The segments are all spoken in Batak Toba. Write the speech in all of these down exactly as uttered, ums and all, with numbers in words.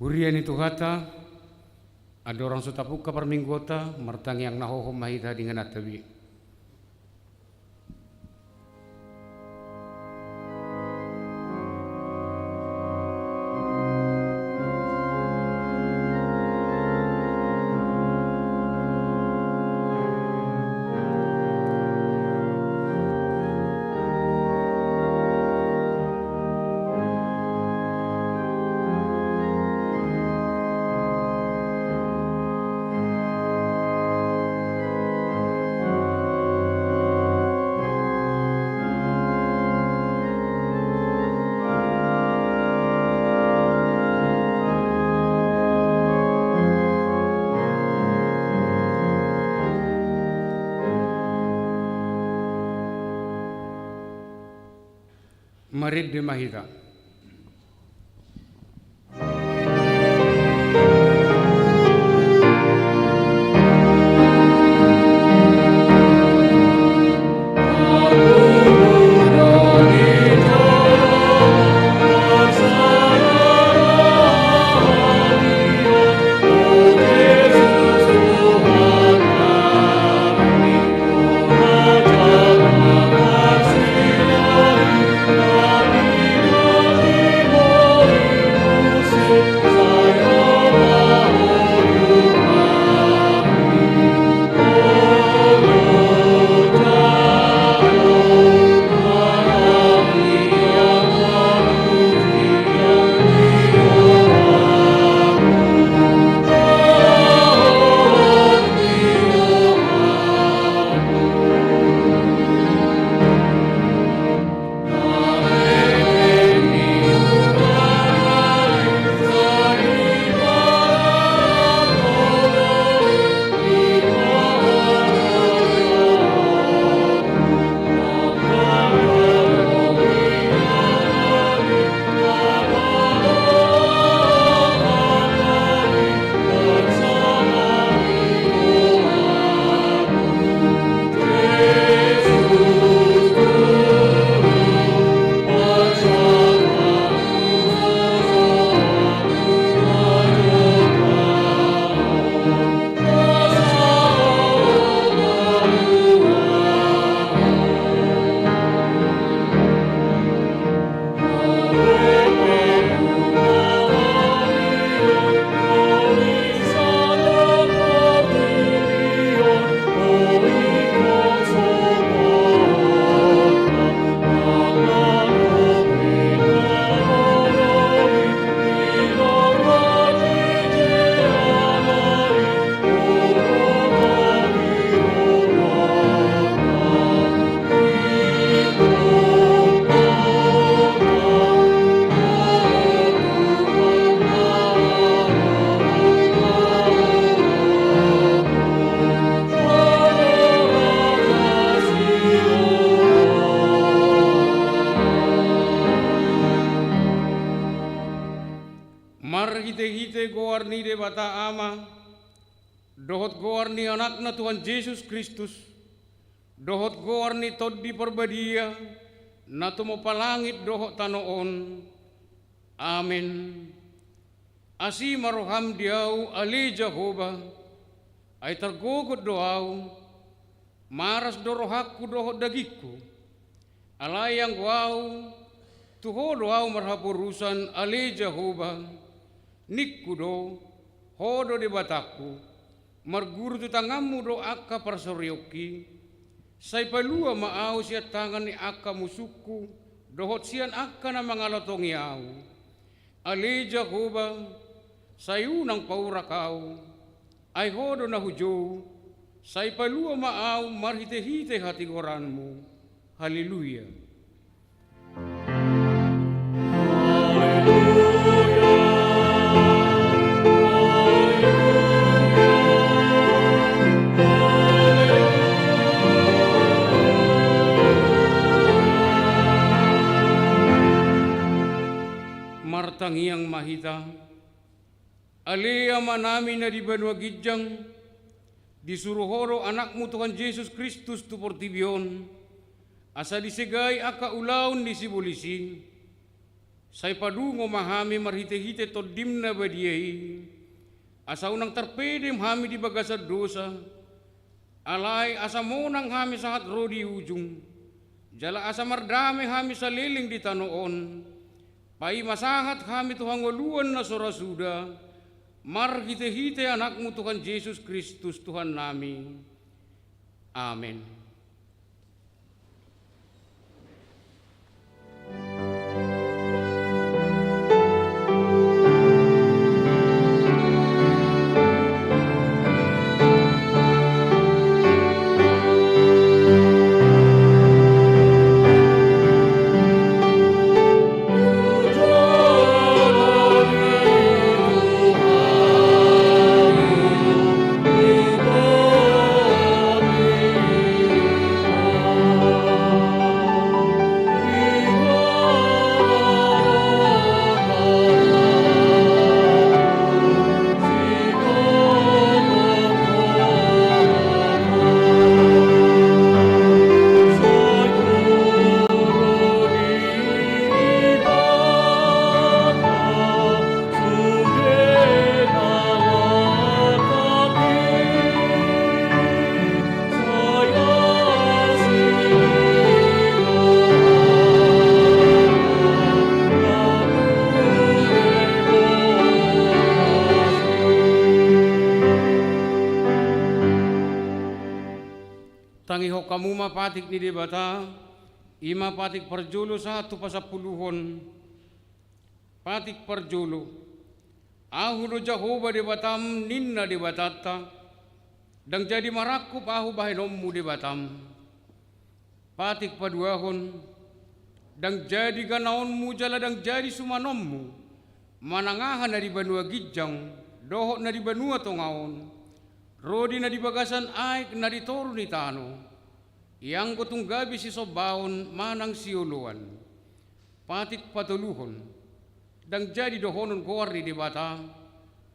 Huria ni Tuhanta, andorang so tapungka parmingguonta, martangiang na hohom ma hita di ingananta be. Marende ma hita. Marhitehite goar ni Debata Ama, dohot goar ni Anakna Tuhan Jesus Kristus, dohot goar ni Tondi Parbadia, na tumompa langit dohot tano on. Amen. Asi ma roham di ahu, ale Jahowa, ai targogot do ahu, maras do rohangku dohot dagingku. Alai anggo ahu, tu Ho do ahu marhaporusan, ale Jahowa, ningku do, Ho do Debatangku, marguru tu tanganmu do angka parsorionki, sai palua ma ahu sian tangan ni angka musungku, dohot sian angka na mangalatongi ahu. Ale Jahowa, sai unang paurak ahu, ai Ho do na hujou, sai palua ma ahu marhitehite hatigoranmu. Haleluya. Martangiang ma hita. Ale Amanami na di banua ginjang, disuru Ho do Anakmu Tuhan Jesus Kristus tu portibi on, asa disegai angka ulaon ni sibolis i. Sai padungo ma hami marhitehite Tondim na badia i, asa unang tarpedem hami di bagasan dosa, alai asa monang hami sahat ro di ujung, jala asa mardame hami saleleng di tano on, paima sahat hami tu hangoluan na so ra suda, marhitehite Anakmu Tuhan Jesus Kristus Tuhannami. Amen. Tangihon hamu ma patik ni Debata, i ma patik parjolo sahat tu pasampuluhon. Patik parjolo. Ahu do Jahowa Debatam, ninna Debatanta, ndang jadi marangkup ahu bahenonmu Debatam. Patik paduahon. Ndang jadi ganaonmu jala ndang jadi sumanonmu, manang aha na di banua ginjang dohot na di banua tonga on, ro di na di bagasan aek na di toru ni tano, ianggo tung gabe sisombaon manang sioloan. Patik patoluhon. Ndang jadi dohonon goar ni Debata,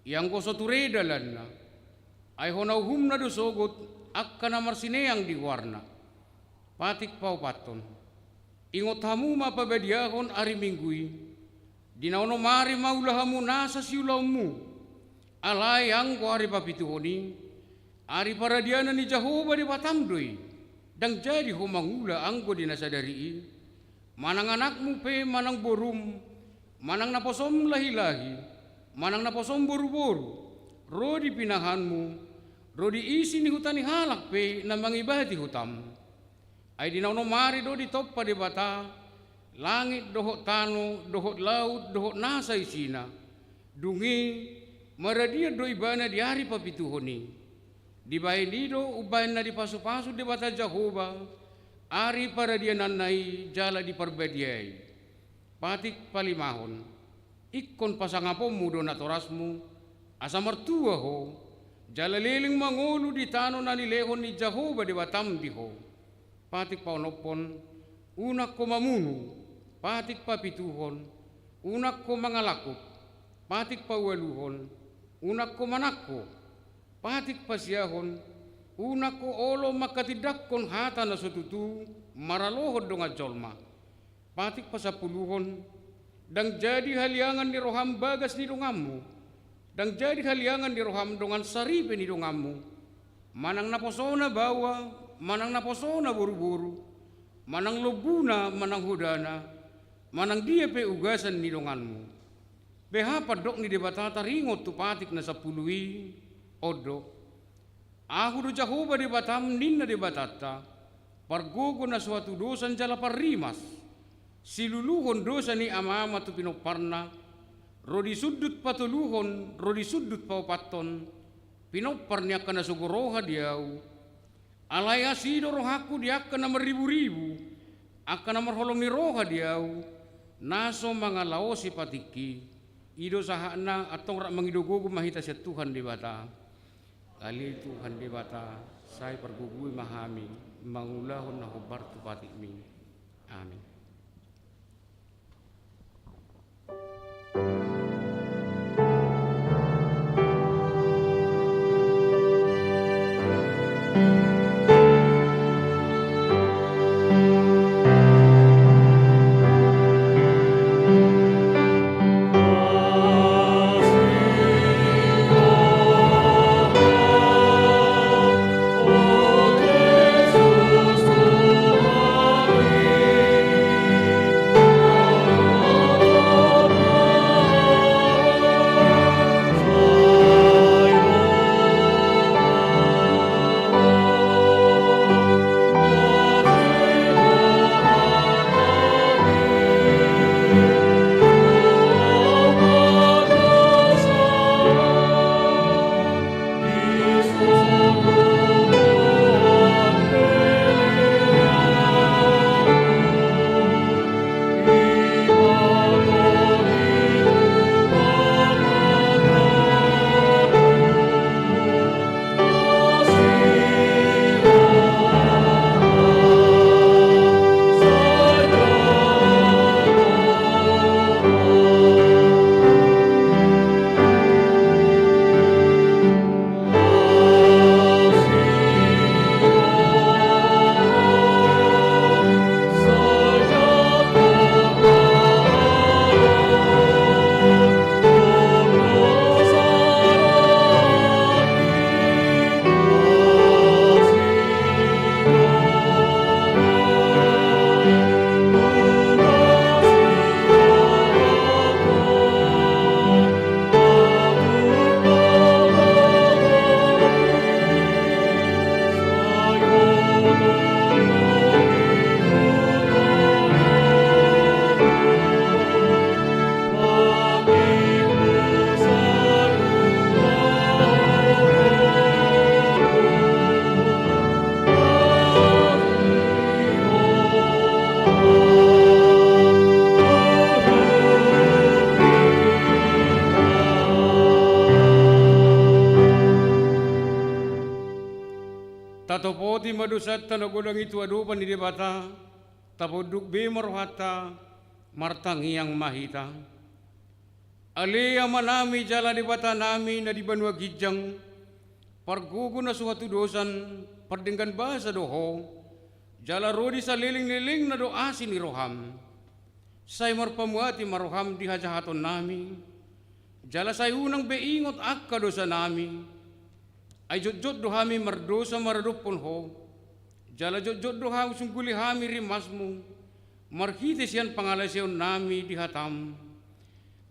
ianggo so ture dalanna, ai hona uhumna do sogot angka na marsineang di goarna. Patik paopathon. Ingot hamu ma pabadiahon ari Minggu i, di na onom ari maula hamu nasa siulaonmu. Alai anggo ari papituhon i, ari paradianan ni Jahowa Debatam do i, ndang jadi ho mangula anggo di na sadari i. Manang anakmu pe manang borum, manang naposom lahilahi, manang naposom boruboru, ro di pinahanmu, ro di isi ni huta ni halak pe na mangibati hutam. Ai di na onom ari do ditompa Debata langit dohot tano dohot laut dohot nasa isina. Dung i maradian do ibana di ari papituhon i. Dibahen i do umbahen na dipasupasu Debata Jahowa ari paradiananna i jala diparbadiai. Patik palimahon. Ingkon pasangaponmu do natorasmu, asa martua ho, jala leleng mangolu di tano na nilehon ni Jahowa Debatam di ho. Patik paonomhon. Unang ho mamunu. Patik papituhon. Unang ho mangalangkup. Patik paualuhon, unang ho manang ho. Patik pasiahon, unang ho olo manghatindanghon hata na so tutu maralohon dongan jolma. Patik pasampuluhon, ndang jadi haliangan ni roham bagas ni donganmu, ndang jadi haliangan ni roham dongan saripe ni donganmu, manang naposona baoa, manang naposona boruboru, manang lombuna, manang hodana, manang dia pe ugasan ni donganmu. Beha pandok ni Debata taringot tu patik na sampulu i, on do: Ahu do Jahowa Debatam, ninna Debatanta, pargogo na so hatudosan jala parrimas, siluluhon dosa ni amaama tu pinomparna, ro di sundut patoluhon, ro di sundut paopathon, pinompar ni angka na so goroha di Ahu. Alai asi do rohangku di angka na marriburibu, angka na marholong ni roha di Ahu, na so mangalaosi patikki. I do sahatna. Antong rap mangido gogo ma hita sian Tuhan Debata. Ale Tuhan Debata, sai pargogoi ma hami mangulahon na hombar tu patikmi. Amin. Tatopoti ma dosanta na godang i tu adopan ni Debata, taponduk be ma rohanta, martangiang ma hita. Ale Amanami jala Debatanami na di banua ginjang, pargogo na so hatudosan, pardenggan basa do Ho, jala ro di salelenglelengna do asi ni roham. Sai marpamuati ma roham di hajahatonnami, jala sai unang be ingot angka dosanami. Ai jotjot do hami mardosa maradophon Ho, jala jotjot do hami sungguli hami rimasmu, marhite sian pangalaseonnami di hatam.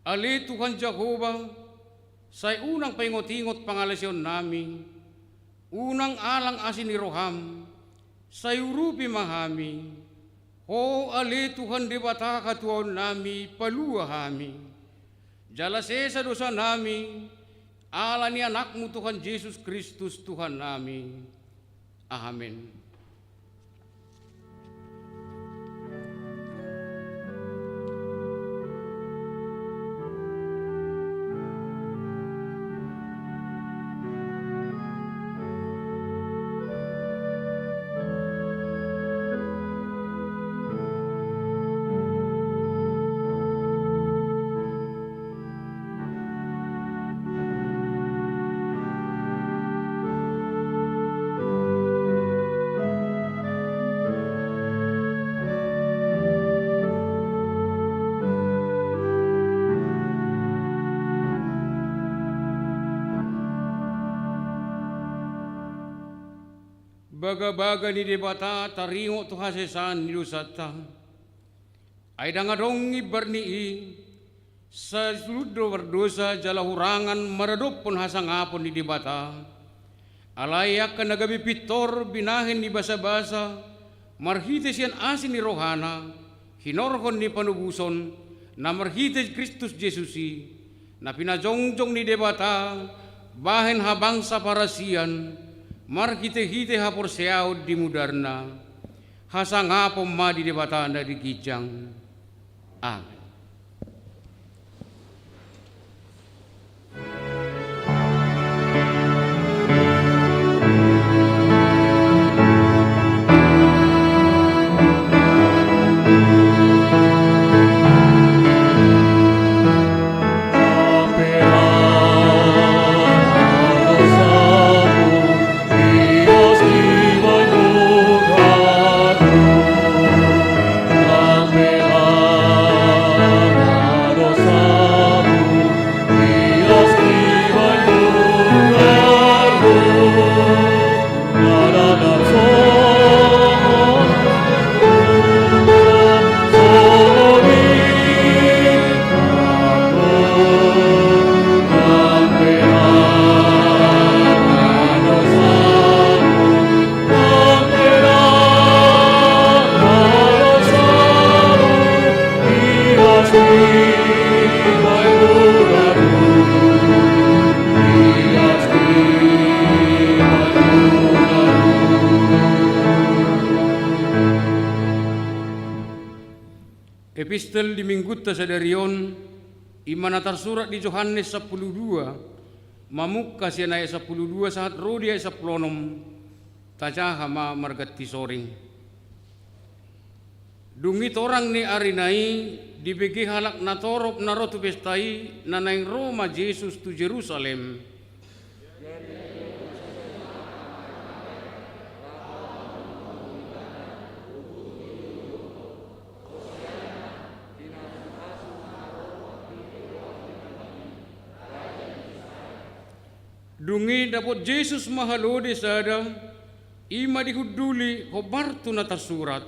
Ale Tuhan Jahowa, sai unang paingotingot pangalaseonnami, unang alang asi ni roham, sai urupi ma hami. Ho ale Tuhan Debata hatuaonnami, palua hami. Jala sesa dosanami, ala ni Anakmu Tuhan Jesus Kristus Tuhannami. Amen. Bagabaga ni Debata taringot tu hasesaan ni dosanta. Ai ndang adong imbar ni i, sasuluhon do mardosa jala hurangan maradophon hasangapon ni Debata. Alai angka na gabe pintor binahen ni basabasa, marhite sian asi ni rohana, hinorhon ni panobuson, na marhite Kristus Jesus i, na pinajongjong ni Debata, bahen habangsa parasian, marhitehite haporseaon di mudarna. Hasangapon ma di Debata na di ginjang. Amen. Epistel di Minggunta sadari on, i ma na tarsurat di Johannes sampulu dua, mamungka sian ayat sampulu dua sahat ro di ayat sampulu onom. Tajaha ma marganti soring. Dung i torang ni arina i, dibege halak natorop na ro tu pesta i, na naeng ro ma Jesus tu Jerusalem. Dung i dapot Jesus ma halode sada, i ma dihunduli hombar tu na tarsurat.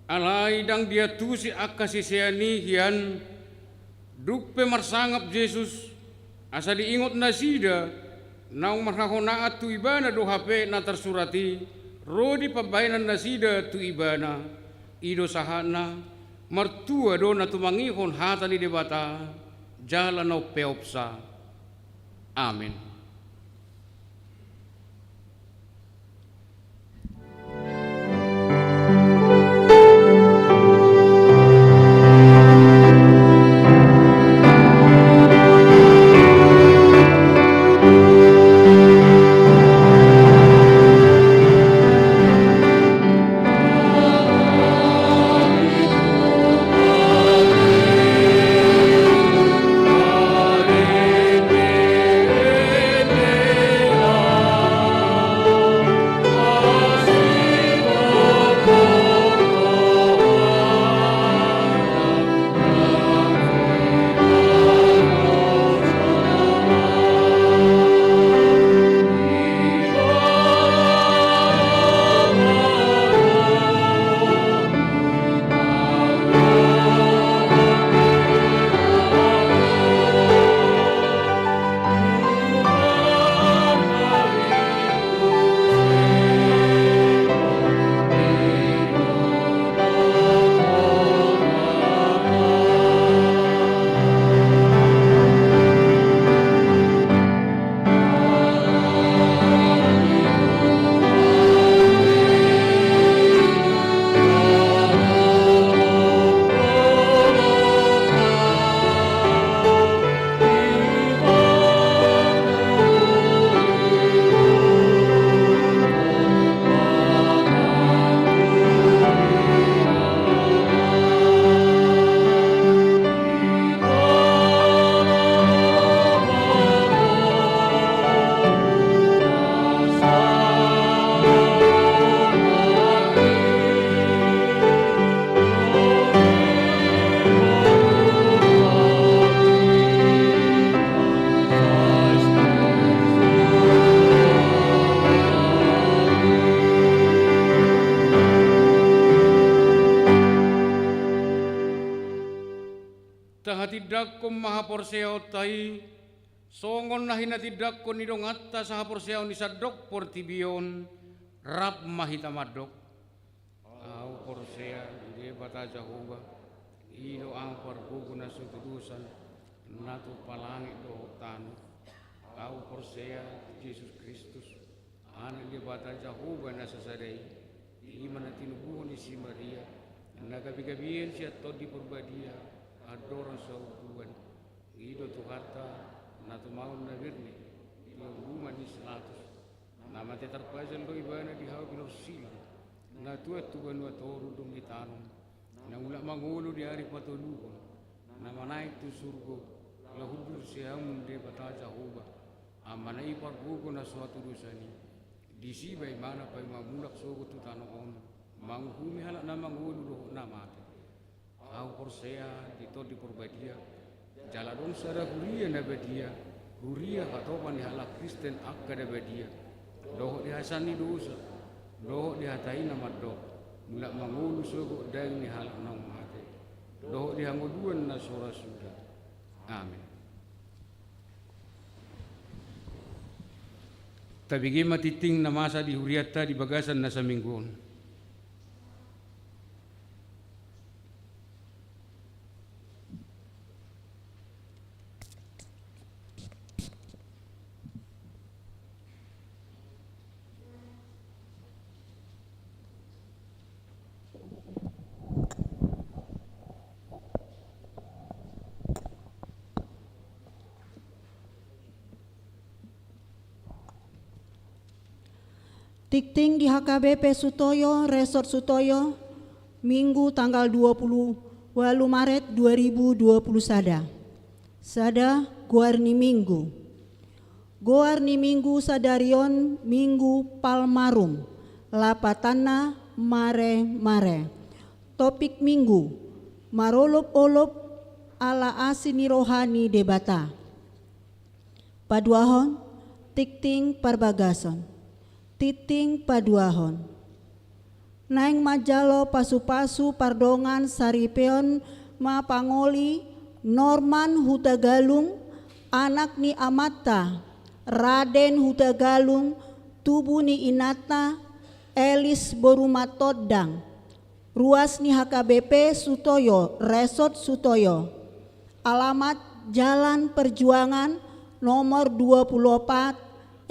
Alai ndang diantusi angka sisean i hian, dung pe marsangap Jesus, asa diingot nasida, naung marhahonaan tu ibana do hape na tarsurat i, ro di pambahenan nasida tu ibana. I do sahatna, martua do na tumangihon hata ni Debata, jala na umpeopsa. Amen. Tindanghon ma haporseaonta i, songon na hinatindangkon ni donganta sahaporseaon ni sandok portibi on, rap ma hita mandok. Ahu porsea di Debata Jahowa, i do ahu pargogo na so tudosan, na tumpa langit dohot tano. Ahu porsea di Jesus Kristus, Anak ni Debata Jahowa na sasada i, i ma na tinubuhon ni si Maria, na gabegabean sian Tondi Parbadia, andorang so adong Tuhan. I do Tuhanta, na tumaon na berne, di ombungan ni si Pilatus, na mate tarpajal do ibana di hau pinorsilang, na tuat tu banua toru dung ditanom, na mulak mangolu di ari patoluhon, na manaek tu surgo, laho hundul siamun Debata Jahowa, Amana i pargogo na so hatudosan i. Disi ma ibana paima mulak sogot tu tano on, manguhumi halak na mangolu dohot na mate. Ahu porsea di Tondi Parbadia, jala adong sada huria na badia, huria hatopan ni halak Kristen angka na badia, dohot di hasesaan ni dosa, dohot di hata i na mandok, mulak mangolu sogot daging ni halak naung mate, dohot di hangoluan na so ra suda. Amen. Tabege ma tingting na masa di hurianta di bagasan na saminggu on. Tingting di H K B P Sutoyo, Resort Sutoyo, Minggu tanggal dua puluh walu Maret dua ribu dua puluh sada. Sada, goar ni Minggu. Goar ni Minggu sadari on Minggu Palmarum, lapatanna Mare-mare. Topik Minggu, marolopolop ala asi ni roha ni Debata. Paduahon, tingting parbagason. Tingting paduahon. Naeng manjalo pasupasu pardongan saripeon ma pangoli Norman Hutagalung, anak ni amanta Raden Hutagalung, tubu ni inanta Elis boru Matondang, ruas ni H K B P Sutoyo, Resort Sutoyo. Alamat Jalan Perjuangan nomor dua puluh opat,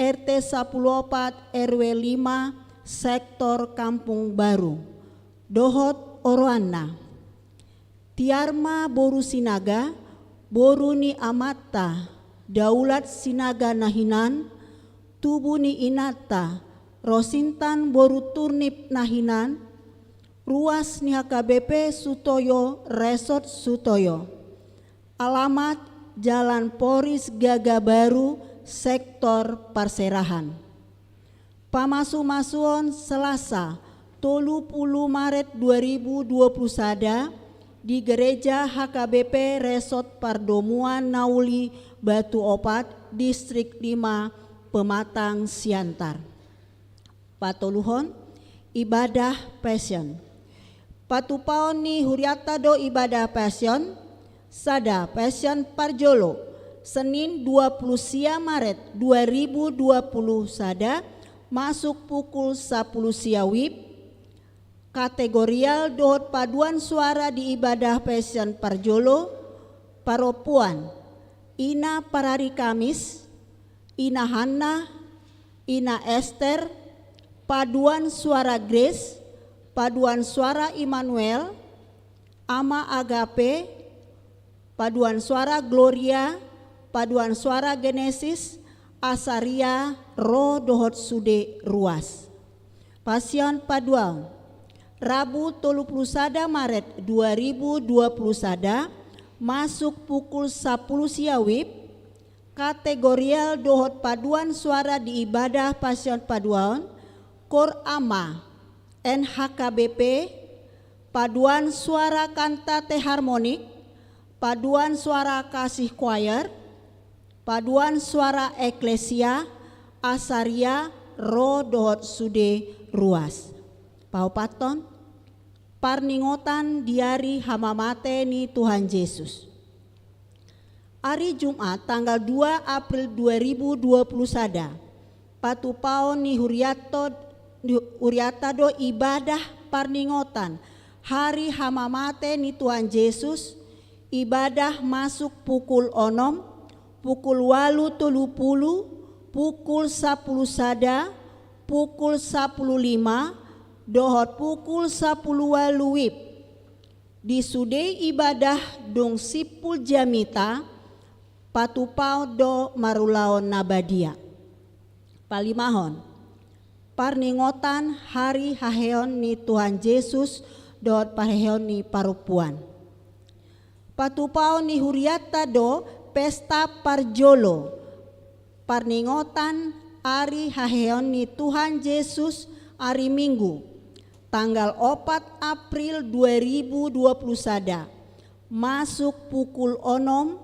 R T sapuluh opat, R W lima, Sektor Kampung Baru. Dohot oroanna. Tiarma boru Sinaga, boru ni amanta Daulat Sinaga na hinan, tubu ni inanta Rosintan boru Turnip na hinan, ruas ni H K B P Sutoyo, Resort Sutoyo. Alamat Jalan Poris Gaga Baru, Sektor Parserahan. Pamasumasuon Selasa, tolu puluh Maret dua ribu dua puluh sada, di Gereja H K B P Resort Pardomuan Nauli Batu Opat, Distrik lima, Pematang Siantar. Patoluhon, ibadah Passion. Patupaon ni hurianta do ibadah Passion, sada, Passion parjolo, Senin dua puluh sia Maret dua ribu dua puluh sada, masuk pukul sapuluh sia wib. Kategorial dohot paduan suara di ibadah Passion parjolo, parompuan, Ina Parari Kamis, Ina Hanna, Ina Ester, paduan suara Grace, paduan suara Immanuel, Ama Agape, paduan suara Gloria, paduan suara Genesis, Asaria, ro dohot sude ruas. Passion paduaon. Rabu tolu puluh sada Maret dua ribu dua puluh sada, masuk pukul sapuluh sia wib, kategorial dohot paduan suara di ibadah Passion paduaon, Kor Ama, N H K B P, paduan suara Kantate Harmonik, paduan suara Kasih Choir, paduan suara Eklesia, Asaria, ro dohot sude ruas. Paopathon, parningotan di ari hamamate ni Tuhan Jesus. Ari Jumat tanggal dua April dua ribu dua puluh sada, patupaon ni huriato-, ni huriata do ibadah parningotan hari hamamate ni Tuhan Jesus, ibadah masuk pukul onom, pukul ualu tolu pulu, pukul sapulu sada, pukul sapulu lima, dohot pukul sapulu ualu wib. Di sude ibadah dung simpul jamita, patupaon do marulaon na badia. Palimahon, parningotan hari haheon ni Tuhan Jesus dohot parheheon ni parompuan. Patupaon ni huriata do pesta parjolo, parningotan ari haheon ni Tuhan Jesus, ari Minggu, tanggal opat April dua ribu dua puluh sada, masuk pukul onom,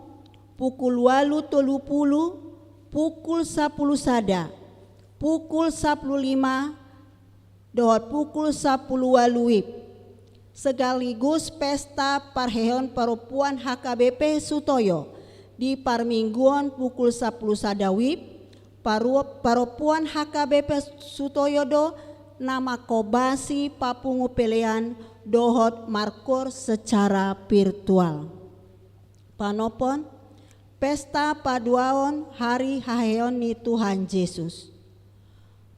pukul ualu tolu pulu, pukul sapulu sada, pukul sapulu lima, dohot pukul sapulu ualu wib. Sekaligus pesta parheheon parompuan H K B P Sutoyo di parmingguon pukul sapulu sada wib, paru-, parompuan H K B P Sutoyo do na mangkombasi papungu pelean dohot markoor secara virtual. Panompon, pesta paduaon hari haheon ni Tuhan Jesus.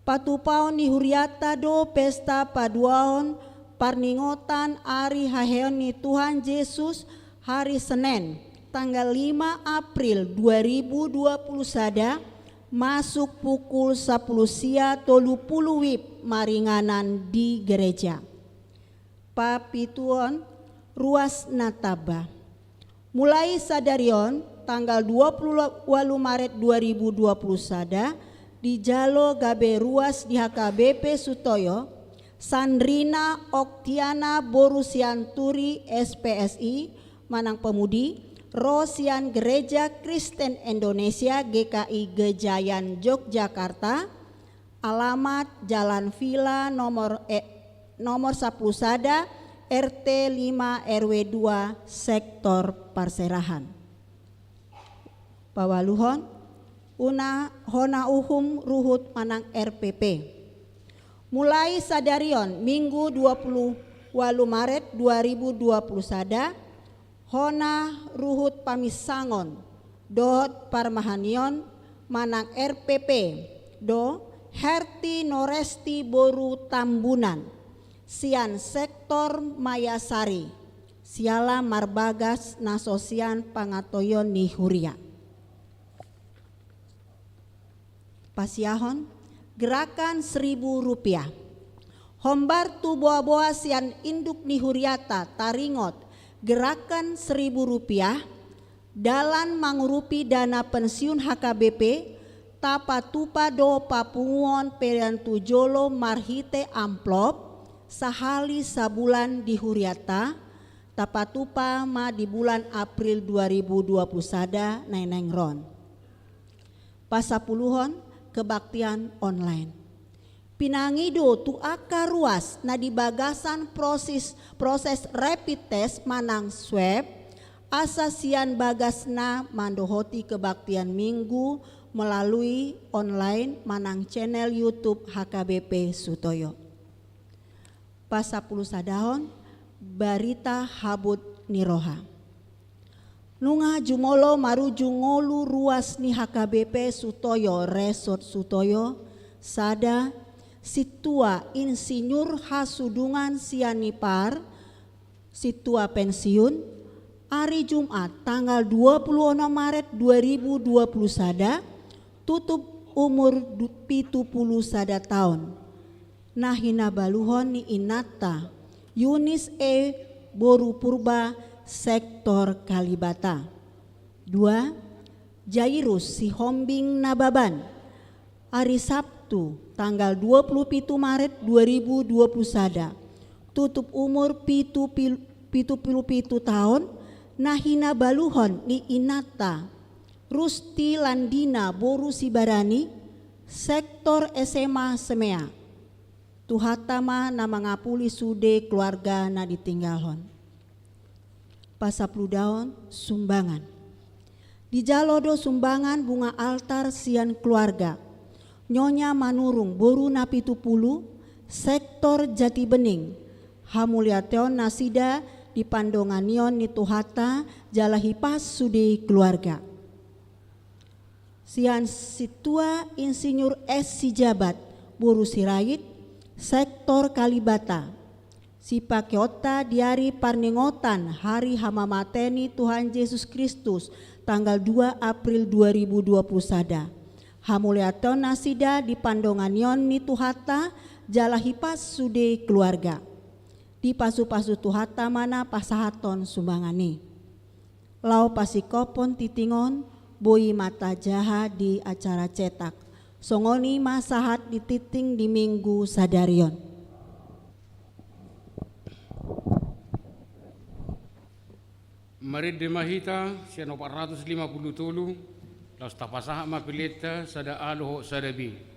Patupaon ni huriata do pesta paduaon parningotan ari haheon ni Tuhan Jesus, hari Senen, tanggal lima April dua ribu dua puluh sada, masuk pukul sapulu sia tolu pulu wib maringanan di gereja. Papituon, ruas na tamba. Mulai sadari on, tanggal dua pulu ualu Maret dua ribu dua pulu sada, dijalo gabe ruas di H K B P Sutoyo, Sandrina Oktiana boru Sianturi, S P S I, manang pemudi, ro sian Gereja Kristen Indonesia, G K I Gejayan, Yogyakarta, alamat Jalan Villa nomor, eh, nomor sapulu sada, R T lima, R W dua, Sektor Parserahan. Paualuhon, una, hona uhum ruhut manang R P P. Mulai sadari on, Minggu dua pulu ualu Maret dua ribu dua pulu sada, hona ruhut paminsangon dohot parmahanion manang R P P do Herti Noresti boru Tambunan, sian Sektor Mayasari, siala marbagas na so sian pangatoion ni huria. Pasiahon, gerakan seribu rupiah. Hombar tu boaboa sian induk ni huriata taringot gerakan seribu rupiah, dalan mangurupi dana pensiun H K B P, tapatupa do papunguon pelean tu jolo marhite amplop, sahali sabulan di huriata, tapatupa ma di bulan April dua ribu dua pulu sada na naeng ro on. Pasapuluhon, kebaktian online. Pinangido tu angka ruas na di bagasan proses, proses rapid test manang swab, asa sian bagasna mandohoti kebaktian Minggu melalui online manang channel YouTube H K B P Sutoyo. Pasapulu sadahon, barita habot ni roha. Nunga jumolo marujung ngolu ruas ni H K B P Sutoyo, Resort Sutoyo, sada, Sintua Insinyur Hasudungan Sianipar, sintua pensiun, ari Jumat tanggal dua pulu onom Maret dua ribu dua pulu sada, tutup umur du-, pitu pulu sada taon. Na hinabaluhon ni inanta, Yunis E boru Purba, Sektor Kalibata. Dua, Jairus Sihombing Nababan, ari Sabtu tanggal dua pulu pitu Maret dua ribu dua pulu sada, tutup umur pitu pil-, pitu pulu pitu taon, na hinabaluhon ni inanta, Rusti Landina boru Sibarani, Sektor S M A Semea. Tuhanta ma na mangapuli sude keluarga na ditinggalhon. Pasapuludaon, sumbangan. Dijalo do sumbangan bunga altar sian keluarga Nyonya Manurung boru Napitupulu, sektor Jatibening. Hamuliateon nasida di pandonganion ni Tuhanta jala hipas sude keluarga. Sian Sintua Insinyur S Sijabat boru Sirait, sektor Kalibata. Sipakeonta di ari parningotan hari hamamate ni Tuhan Jesus Kristus, tanggal dua April dua ribu dua puluh sada. Hamuliateon nasida di pandonganion ni Tuhanta jala hipas sude keluarga. Dipasupasu Tuhanta ma na pasahathon sumbangan i. Laho pasingkophon tingting on, boi ma tajaha di acara cetak. Songon i ma sahat di tingting di Minggu sadari on. Marende ma hita sian opat ratus lima puluh tolu, laos tapasahat ma pilenta sada A dohot sada B.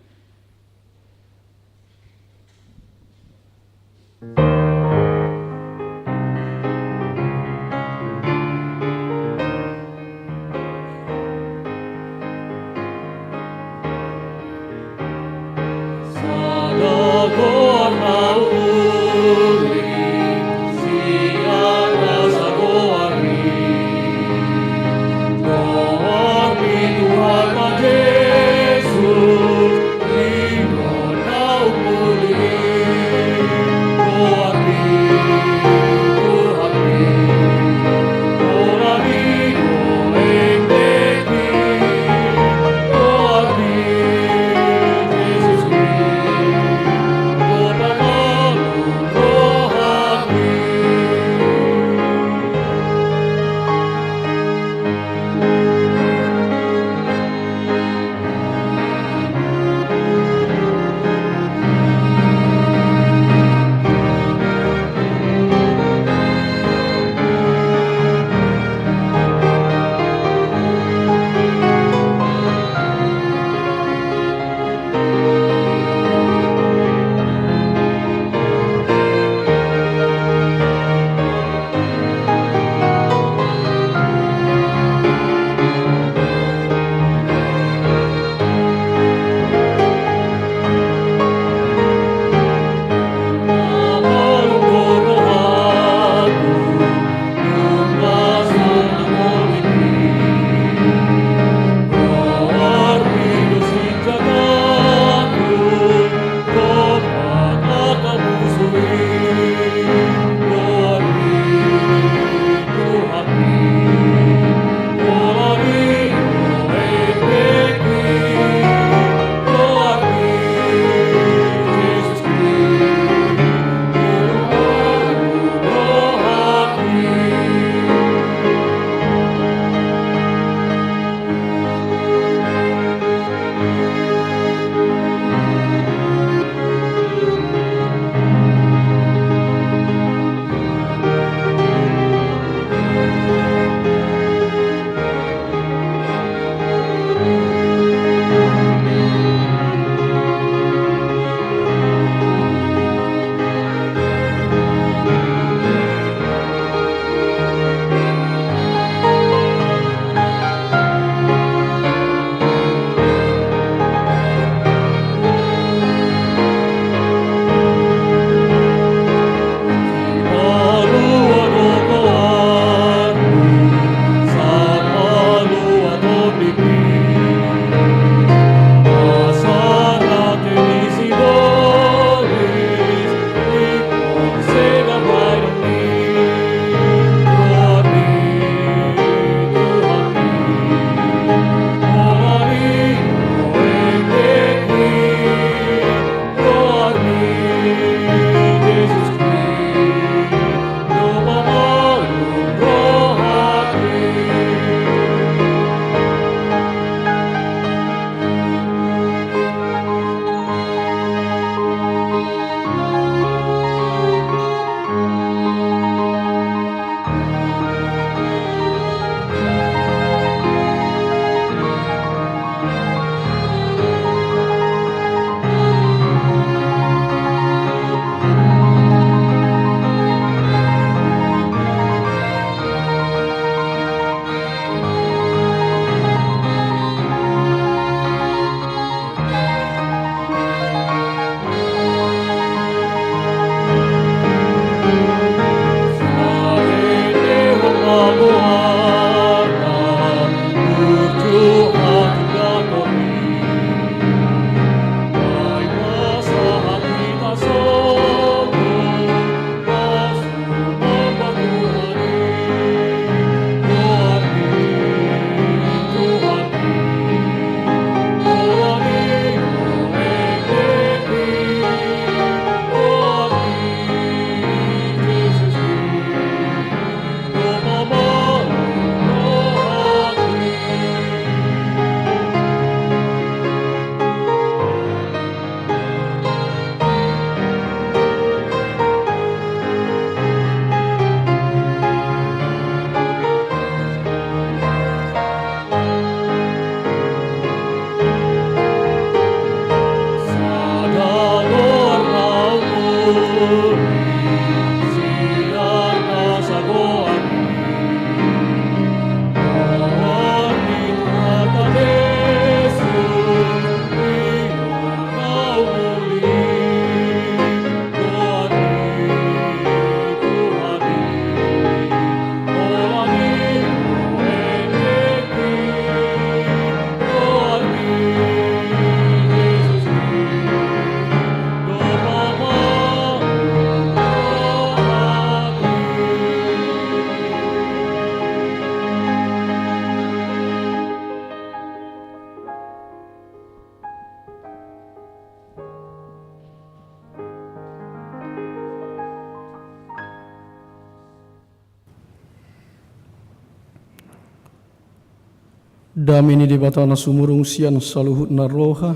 Dame ni Debata na sumurung sian saluhut na roha,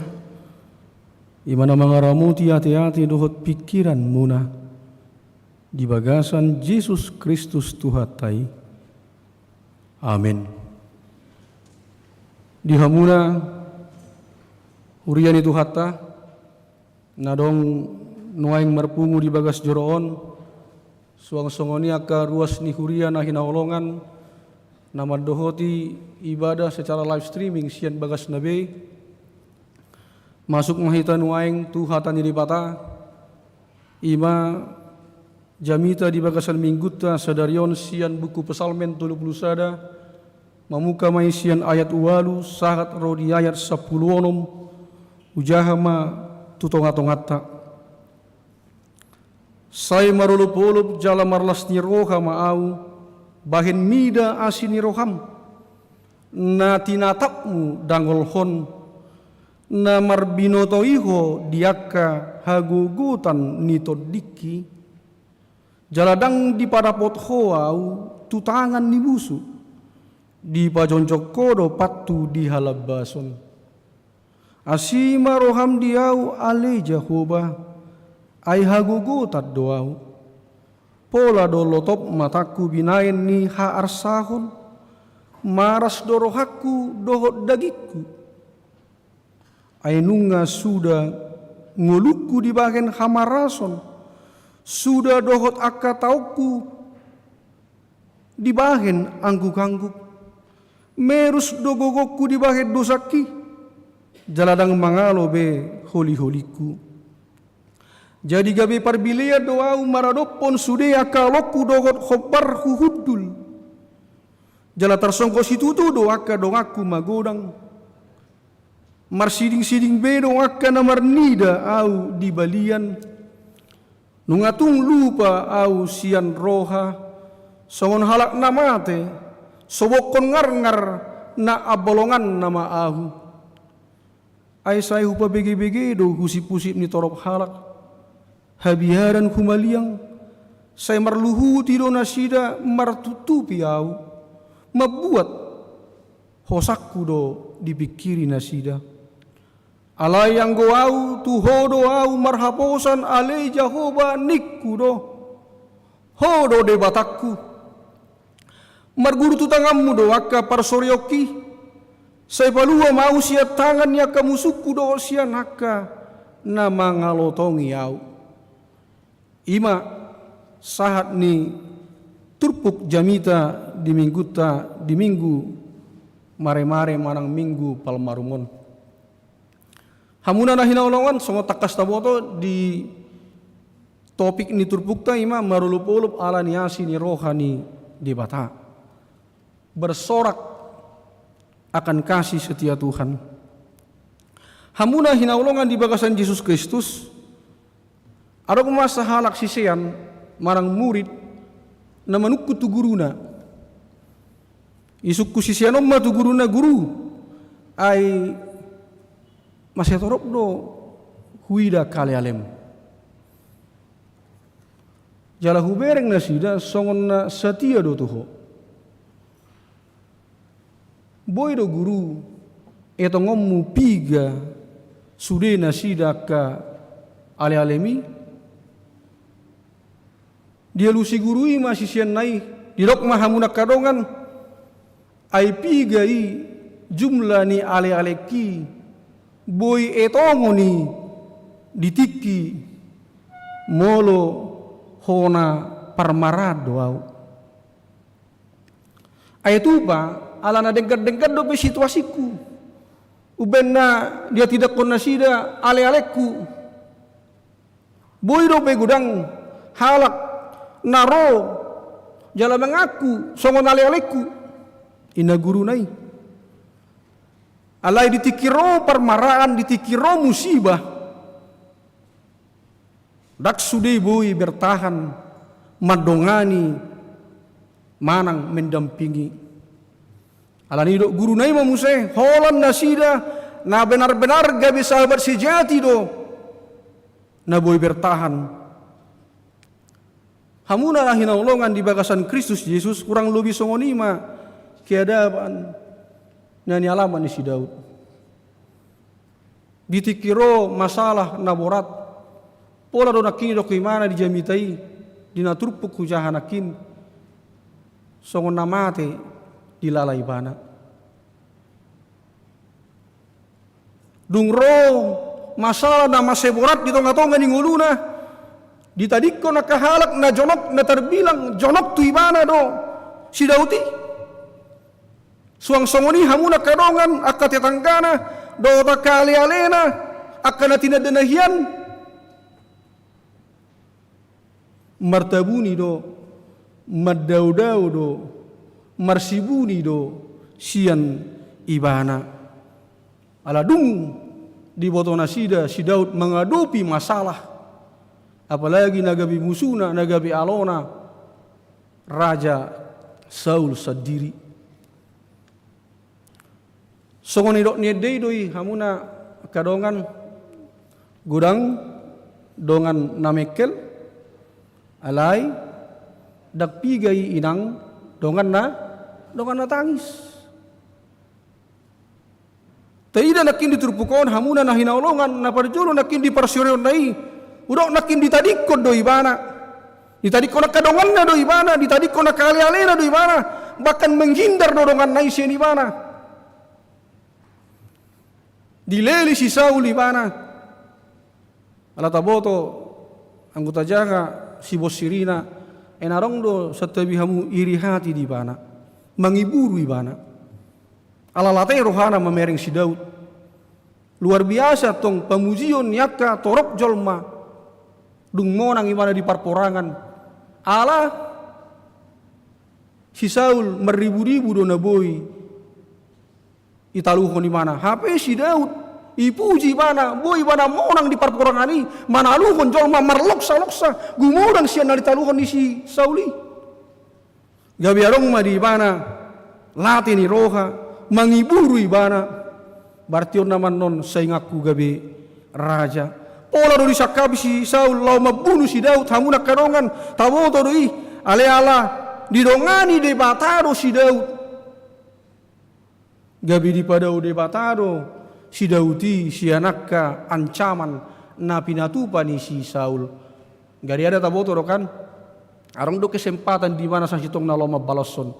i ma na mangaramoti ateate dohot pingkiranmuna di bagasan Jesus Kristus Tuhanta i. Amen. Di hamuna huria ni Tuhanta, na adong nuaeng marpungu di bagas joro on, suang songon i angka ruas ni huria na hinaholongan, na mandohoti ibadah secara live streaming sian bagasna be. Masuk ma hita nuaeng tu hata ni Debata, i ma jamita di bagasan Minggunta sadari on sian buku Psalmen tolu pulu sada, mamuka ma i sian ayat ualu sahat ro di ayat sampulu onom, hujaha ma tu tongatonganta. Sai marolopolop jala marlas ni roha ma ahu, bahen mida asi ni roham. Na tinatapmu dangolhon, na marbinoto i ho di angka hagogotan ni tondingki. Jala ndang dipadapot ho ahu tu tangan ni musu, dipajongjong ho do pathu di halambason. Asi ma roham di ahu, ale Jahowa, ai hagogotan do ahu. Pola do lotop matangku binahen ni haarsahon, maras do rohangku dohot dagingku. Ai nunga suda ngolungku dibahen hamarason, suda dohot angka taonku dibahen anggukangguk. Merus do gogongku dibahen dosangki, jala ndang mangalo be holiholingku. Jadi gabe parbilean do ahu maradophon sude angka holongku dohot hombar huhundul. Jala tarsonggot situtu do angka donganku magodang. Marsidingsiding be do angka na marnida ahu di balian. Nunga tung lupa ahu sian roha, songon halak na mate, sobokhon ngarngar na ambolonganna ma ahu. Ai sai hupabegebege do husipusip ni torop halak. Habiaran humaliang, sai marluhuti do nasida martutupi ahu, mambuat hosangku do dipingkiri nasida. Alai anggo ahu, tu ho do ahu marhaposan, ale Jahowa, ningku do. Ho do Debatangku. Marguru tu tanganmu do angka parsorionki, sai palua ma ahu sian tangan ni angka musungku dohot sian angka na mangalotongi ahu. I ma sahat ni turpuk jamita di Minggunta di Minggu maremare manang Minggu Palmarum on. Hamuna na hinaholongan, songon tangkas taboto di topik ni turpukta i ma marolopolop ala ni asi ni roha ni Debata. Bersorak akan kasih setia Tuhan. Hamuna hinaholongan di bagasan Jesus Kristus, adong ma sahalak sisean manang murid na manungkun tu guruna. Isungkun sisean on ma tu guruna, "Guru, ai masa torop do huida angka alealem. Jala hubereng nasida songon na satia do tu ho. Boi do Guru etongonmu piga sude nasida angka alealem i?" Dialusi guru i ma siseanna i, "Didok ma hamu na angka dongan, ai piga i jumlah ni alealengki boi etongon i di tingki molo hona parmaraan do ahu? Ai tupa, ala na denggan-denggan dope situasingku, umbaen na diatidakkon nasida alealengku. Boi dope godang halak na ro jala mangaku songon alealengku," ninna guruna i. Alai di tingki ro parmaraan, di tingki ro musibah, ndang sude boi bertahan mandongani manang mendampingi. Alani i didok guruna i ma muse, holan nasida na benar-benar gabe sahabat sejati do na boi bertahan. Hamuna na hinaholongan di bagasan Kristus Jesus, kurang lobi songon i ma keadaan na nialaman ni si Daud. Di tingki ro masalah na borat, pola do nangkin didok ibana di jamita i, di na turpuk hujaha nangkin, songon na mate dilala ibana. Dung ro masalah na mansai borat di tonga-tonga ni ngoluna, ditadingkon angka halak na jonok, na tarbilang jonok tu ibana do si Daud i. Suang songon i hamu angka dongan, angka tetanggana, dohot angka ale-alena, angka na tinandana hian. Martabuni do, mandao-dao do, marsibuni do sian ibana. Ala dung diboto nasida si Daud mangadopi masalah, apalagi na gabe musuna, na gabe alona, Raja Saul sandiri. Songon nidok ni ende i do i hamuna angka dongan, godang dongan na mengkel, alai ndang piga i inang dongan na, dongan na tangis. Taida nangkin di turpuk on hamuna na hinaholongan, na parjolo nangkin di parsorionna i, hudok nangkin ditadingkon do ibana. Ditadingkon angka donganna do ibana, ditadingkon angka ale-alena do ibana, bahkan menghindar do donganna i sian ibana. Dileli si Saul ibana. Ala taboto, anggo tajaha sibonsirina, ai na adong do santabi hamu iri hati di ibana, mangiburu ibana. Ala late rohana mamereng si Daud. Luar biasa tong pamujion ni angka torop jolma dung monang ibana di parporangan. Ala si Saul marribu-ribu do na boi ditaluhon ibana. Hape si Daud, ipuji ibana, boi ibana monang di parporangan i, manaluhon jolma marloksa-loksa, gumodang sian na ditaluhon ni si Saul i. Gabe adong ma di ibana late ni roha, mangiburu ibana. Berarti on nama annon sainganku gabe raja. Pola do disangkapi si Saul laho mambunu si Daud, hamuna angka dongan, taboto do i, alai ala didongani Debata do si Daud. Gabe dipadao Debata do si Daud i sian angka ancaman na pinatupa ni si Saul. Gariada taboto do kan, adong do kesempatan di ibana sasintongna laho mambaloshon,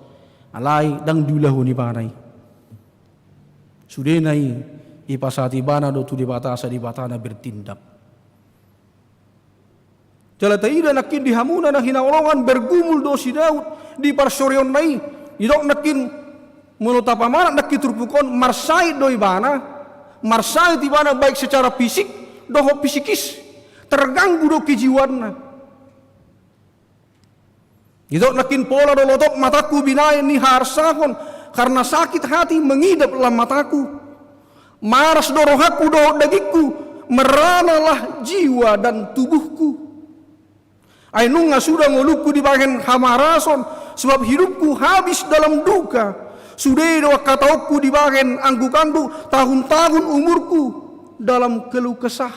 alai ndang diulahon ibana i. Sudena i, ipasahat ibana do tu Debata asa Debata na bertindak. Jala taida nangkin di hamuna na hinaholongan, bergumul do si Daud di parsorionna i. Didok nangkin, molo tapamanat nangkin turpuk on, marsahit do ibana, marsahit ibana baik secara fisik dohot psikis, terganggu do kejiwaanna. Didok nangkin, pola do lotop matangku binahen ni haharsahon, karna sakit hati mengidap lam matangku. Maras do rohangku dohot dagingku, meranalah jiwa dan tubuhku. Ai nunga suda ngolungku dibahen hamarason, sebab hidupku habis dalam duka. Sude do angka taonku dibahen angguk-angguk, tahun-tahun umurku dalam keluh kesah.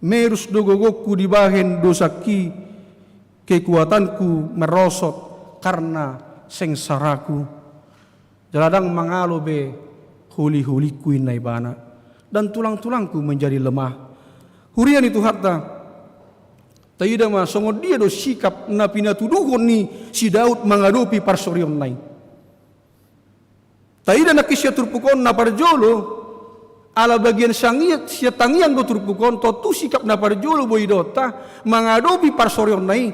Merus do gogongku dibahen dosangki, kekuatanku merosot karna sengsaraku. Jala ndang mangalo be holi-holingku, ninna ibana, dan tulang-tulangku menjadi lemah. Huria ni Tuhanta, taida ma songon dia do sikap na pinatuduhon ni si Daud mangadopi parsorionna i. Taida nangkin sian turpuk on, na parjolo, ala bagian sangiat sian tangiang do turpuk on, tontu sikap na parjolo boi idaonta mangadopi parsorionna i,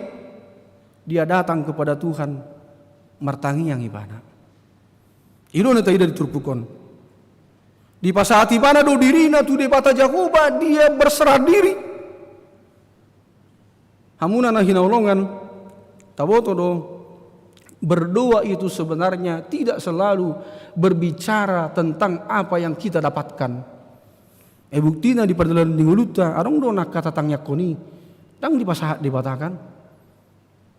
dia datang kepada Tuhan, martangiang ibana. I do na taida di turpuk on. Dipasahat ibana do dirina tu Debata Jahowa, dia berserah diri. Hamuna na hinaholongan, taboto do, berdoa itu sebenarnya tidak selalu berbicara tentang apa yang kita dapatkan. Eh, buktina di pardalanan ni ngolunta, adong do na angka tatangiangkon i, ndang dipasahat Debata kan.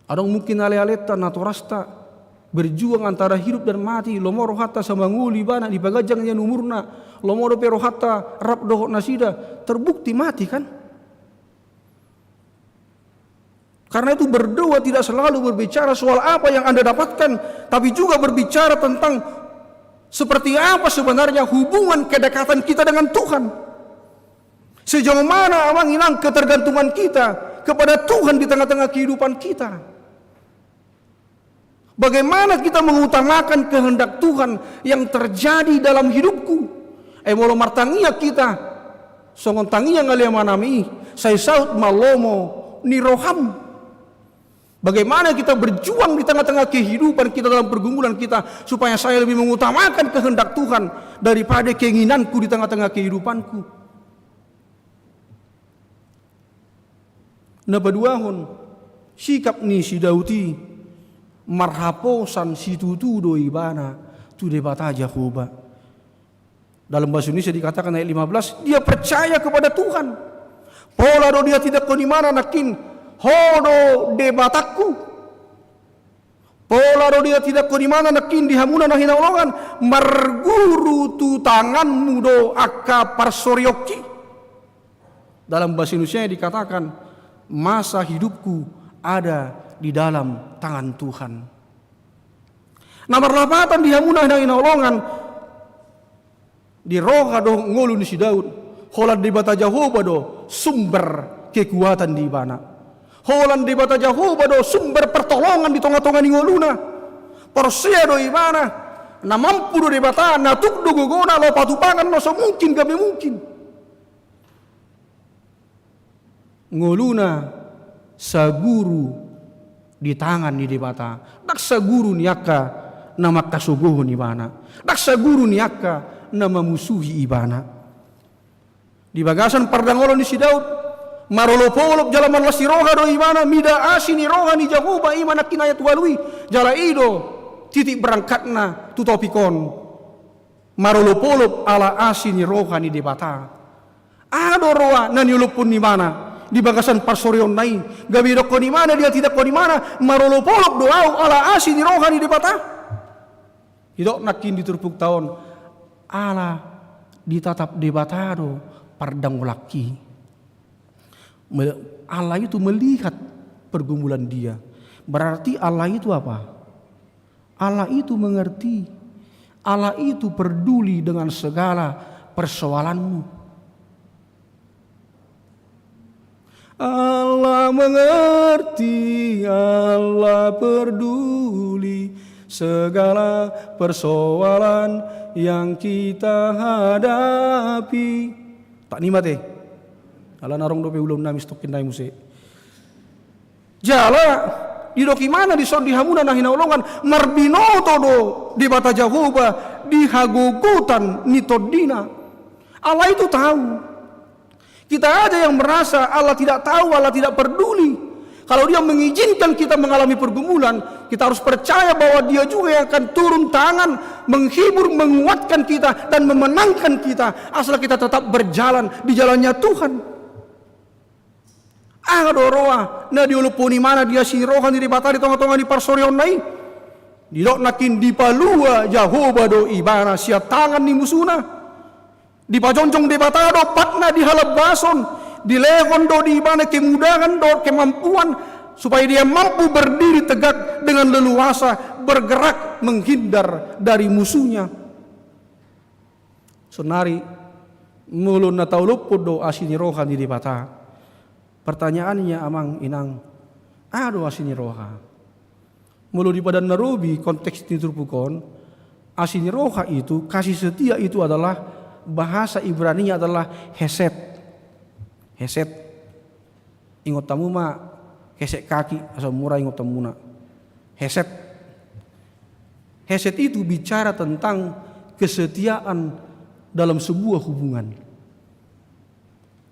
Adong mungkin ale-alenta, natorasta, berjuang antara hidup dan mati, lomo rohanta asa mangolu ibana, dipaganjang nian umurna, lomo dope rohanta rap dohot nasida, terbukti mati kan. Karena itu, berdoa tidak selalu berbicara soal apa yang Anda dapatkan, tapi juga berbicara tentang Seperti apa sebenarnya hubungan kedekatan kita dengan Tuhan? Sejauh mana, Amang Inang, ketergantungan kita kepada Tuhan di tengah-tengah kehidupan kita? Bagaimana kita mengutamakan kehendak Tuhan yang terjadi dalam hidupku? Ai molo martangiang hita songon tangiang ni ale amanami, sai saut ma lomo ni roham. Bagaimana kita berjuang di tengah-tengah kehidupan kita, dalam pergumulan kita, supaya saya lebih mengutamakan kehendak Tuhan daripada keinginanku di tengah-tengah kehidupanku? Na paduahon, sikap ni si Daud i marhaposan situtu do ibana tu Debata Jahowa. Dalam bahasa Indonesia dikatakan ayat lima belas, dia percaya kepada Tuhan. Pola do dihatindangkon ibana nangkin, Ho do Debatangku. Pola do dihatindangkon ibana nangkin di hamuna na hinaholongan, marguru tu tanganmu do angka parsorionki. Dalam bahasa Indonesia dikatakan, masa hidupku ada di dalam tangan Tuhan. Na marlapatan di hamuna na hinaholongan, di roha dohot ngolu ni si Daud, holan Debata Jahowa do sumber kekuatan di ibana. Holan Debata Jahowa do sumber pertolongan di tonga-tonga ni ngoluna. Porsea do ibana, na mampu do Debata, na tuk do gogona, laho patupangan na so mungkin gabe mungkin. Ngoluna saguru di tangan ni Debata, ndang saguru ni angka na mangkasogohon ibana, ndang saguru ni angka na mamusuhi ibana. Di bagasan pardangolon ni si Daud, marolop-olop jala marlas ni roha do ibana mida asi ni roha ni Jahowa, i ma nangkin ayat ualu i, jala i do titik berangkatna tu topik on. Marolop-olop ala asi ni roha ni Debata. Aha do roha na niolophon ibana di bagasan parsorionna i, gabe didokkon ibana, dihatindangkon ibana, marolop-olop do ahu ala asi ni roha ni Debata? Didok nangkin di turpukta on, ala ditatap Debata do pardangolangki. Me-, Allah itu melihat pergumulan dia. Berarti Allah itu apa? Allah itu mengerti. Allah itu peduli dengan segala persoalanmu. Allah mengerti, Allah peduli segala persoalan yang kita hadapi. Tak nimat eh. Ala narong dope ulaon nami sitokin nai muse. Jala, didok ibana dison di hamuna na hinaholongan, marbinoto do Debata Jahowa di hagogotan ni tondina. Allah itu tahu. Kita aja yang merasa Allah tidak tahu, Allah tidak peduli. Kalau Dia mengizinkan kita mengalami pergumulan, kita harus percaya bahwa Dia juga yang akan turun tangan, menghibur, menguatkan kita, dan memenangkan kita, asal kita tetap berjalan di jalannya Tuhan. Aha do roha na diolophon ibana di asi ni roha ni Debata di tonga-tonga ni parsorionna i? Didok nangkin dipalua Jahowa do ibana sian tangan ni musuna. Dipajongjong Debata do patna di halambason, dilehon do di ibana kemudahan dohot kemampuan supaya dia mampu berdiri tegak dengan leluasa bergerak menghindar dari musuhnya. Saonari, molo na taolophon do asi ni roha ni Debata, pertanyaannya, Amang Inang, aha do asi ni roha? Molo di Padan na Robi konteks ni turpuk on, asi ni roha itu, kasih setia itu adalah, bahasa Ibraninya adalah hesed. Hesed. Ingot hamu ma hesed kaki, asa mura ingot hamuna. Hesed. Hesed itu bicara tentang kesetiaan dalam sebuah hubungan.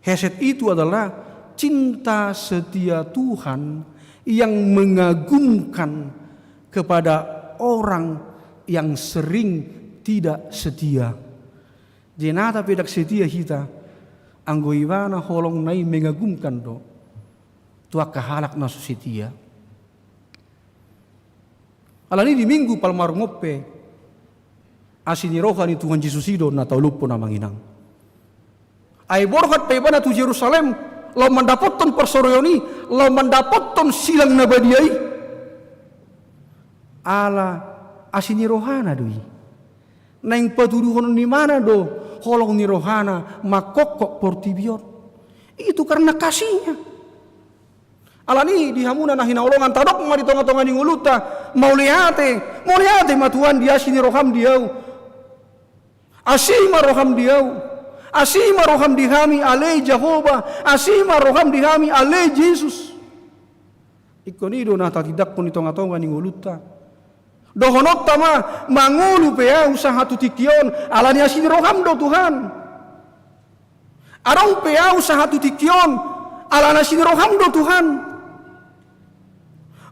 Hesed itu adalah cinta setia Tuhan yang mengagumkan kepada orang yang sering tidak setia. Jenata pe ndang setia hita, anggo ibana holongna i mengagumkan do tu angka halak na so setia. Alani di Minggu Palmarum on pe, asi ni roha ni Tuhan Jesus i do na taolophon, Amang Inang. Ai borhat pe ibana tu Jerusalem, laho mandapothon parsorion i, laho mandapothon silang na badia i. Ala asi ni rohana do i. Naeng patuduhonon ni ibana do holong ni rohana mangkophop portibi on. Itu karena kasihnya. Alani i di hamuna na hinaholongan, tadok ma di tonga-tonga ni ngolunta, mauliate, mauliate ma Tuhan di asi ni roham di ahu. Asi ma roham di ahu. Asi ma roham di hami ale Jahowa. Asi ma roham di hami ale Jesus. Ingkon i do na tatindangkon di tonga-tonga ni ngolunta. Dohononta ma, mangolu pe ahu sahat tu tingki on, alani asi ni roham do Tuhan. Adong pe ahu sahat tu tingki on, alani asi ni roham do Tuhan.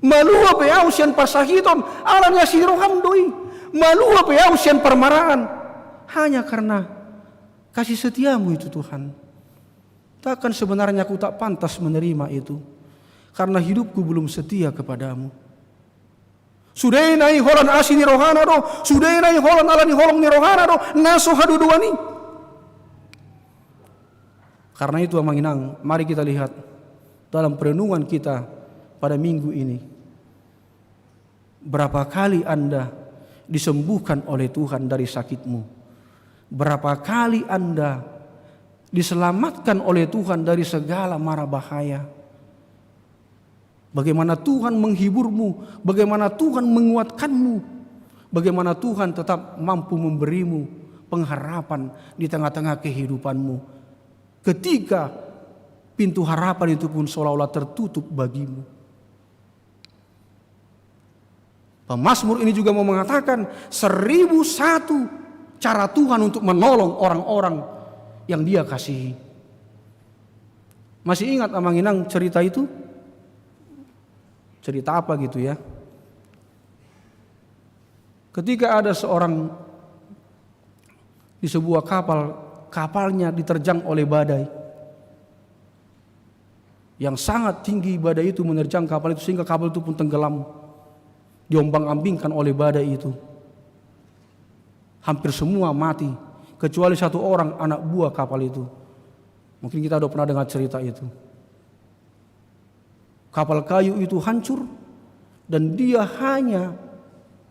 Malua pe ahu sian parsahiton, alani asi ni roham do i. Malua pe ahu sian parmaraan, hanya karena kasih setiamu itu Tuhan. Takkan sebenarnya aku tak pantas menerima itu, karena hidupku belum setia kepadamu. Sudena i holan asi ni rohana do, sudena i holan alani holong ni rohana do na so hadodoan i. Karena itu, amang inang, mari kita lihat dalam perenungan kita pada minggu ini. Berapa kali Anda disembuhkan oleh Tuhan dari sakitmu? Berapa kali Anda diselamatkan oleh Tuhan dari segala mara bahaya? Bagaimana Tuhan menghiburmu, bagaimana Tuhan menguatkanmu, bagaimana Tuhan tetap mampu memberimu pengharapan di tengah-tengah kehidupanmu, ketika pintu harapan itu pun seolah-olah tertutup bagimu. Pemazmur ini juga mau mengatakan seribu satu cara Tuhan untuk menolong orang-orang yang Dia kasihi. Masih ingat, amang inang, cerita itu? Cerita apa gitu ya? Ketika ada seorang di sebuah kapal, kapalnya diterjang oleh badai yang sangat tinggi. Badai itu menerjang kapal itu sehingga kapal itu pun tenggelam, diombang-ambingkan oleh badai itu. Hampir semua mati, kecuali satu orang anak buah kapal itu. Mungkin kita udah pernah dengar cerita itu. Kapal kayu itu hancur, dan dia hanya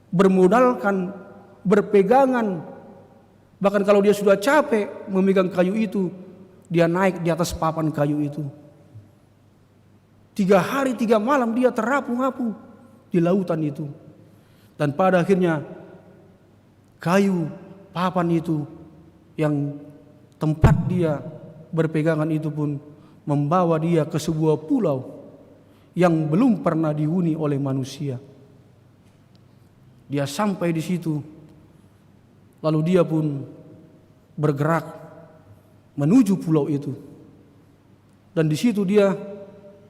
bermodalkan, berpegangan. Bahkan kalau dia sudah capek memegang kayu itu, dia naik di atas papan kayu itu. Tiga hari, tiga malam dia terapung-apung di lautan itu. Dan pada akhirnya, kayu papan itu yang tempat dia berpegangan itu pun membawa dia ke sebuah pulau yang belum pernah dihuni oleh manusia. Dia sampai di situ, lalu dia pun bergerak menuju pulau itu. Dan di situ dia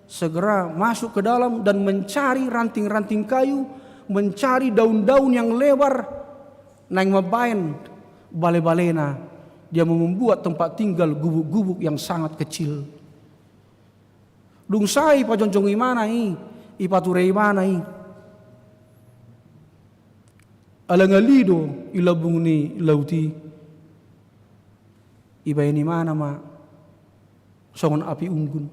segera masuk ke dalam dan mencari ranting-ranting kayu, mencari daun-daun yang lebar, naeng mambaen bale-balena. Dia membuat tempat tinggal gubuk-gubuk yang sangat kecil. Dung sae ipajongjong ibana i, ipature ibana i, ala ngali do i lambung ni laut i, ibaen ibana ma songon api unggun.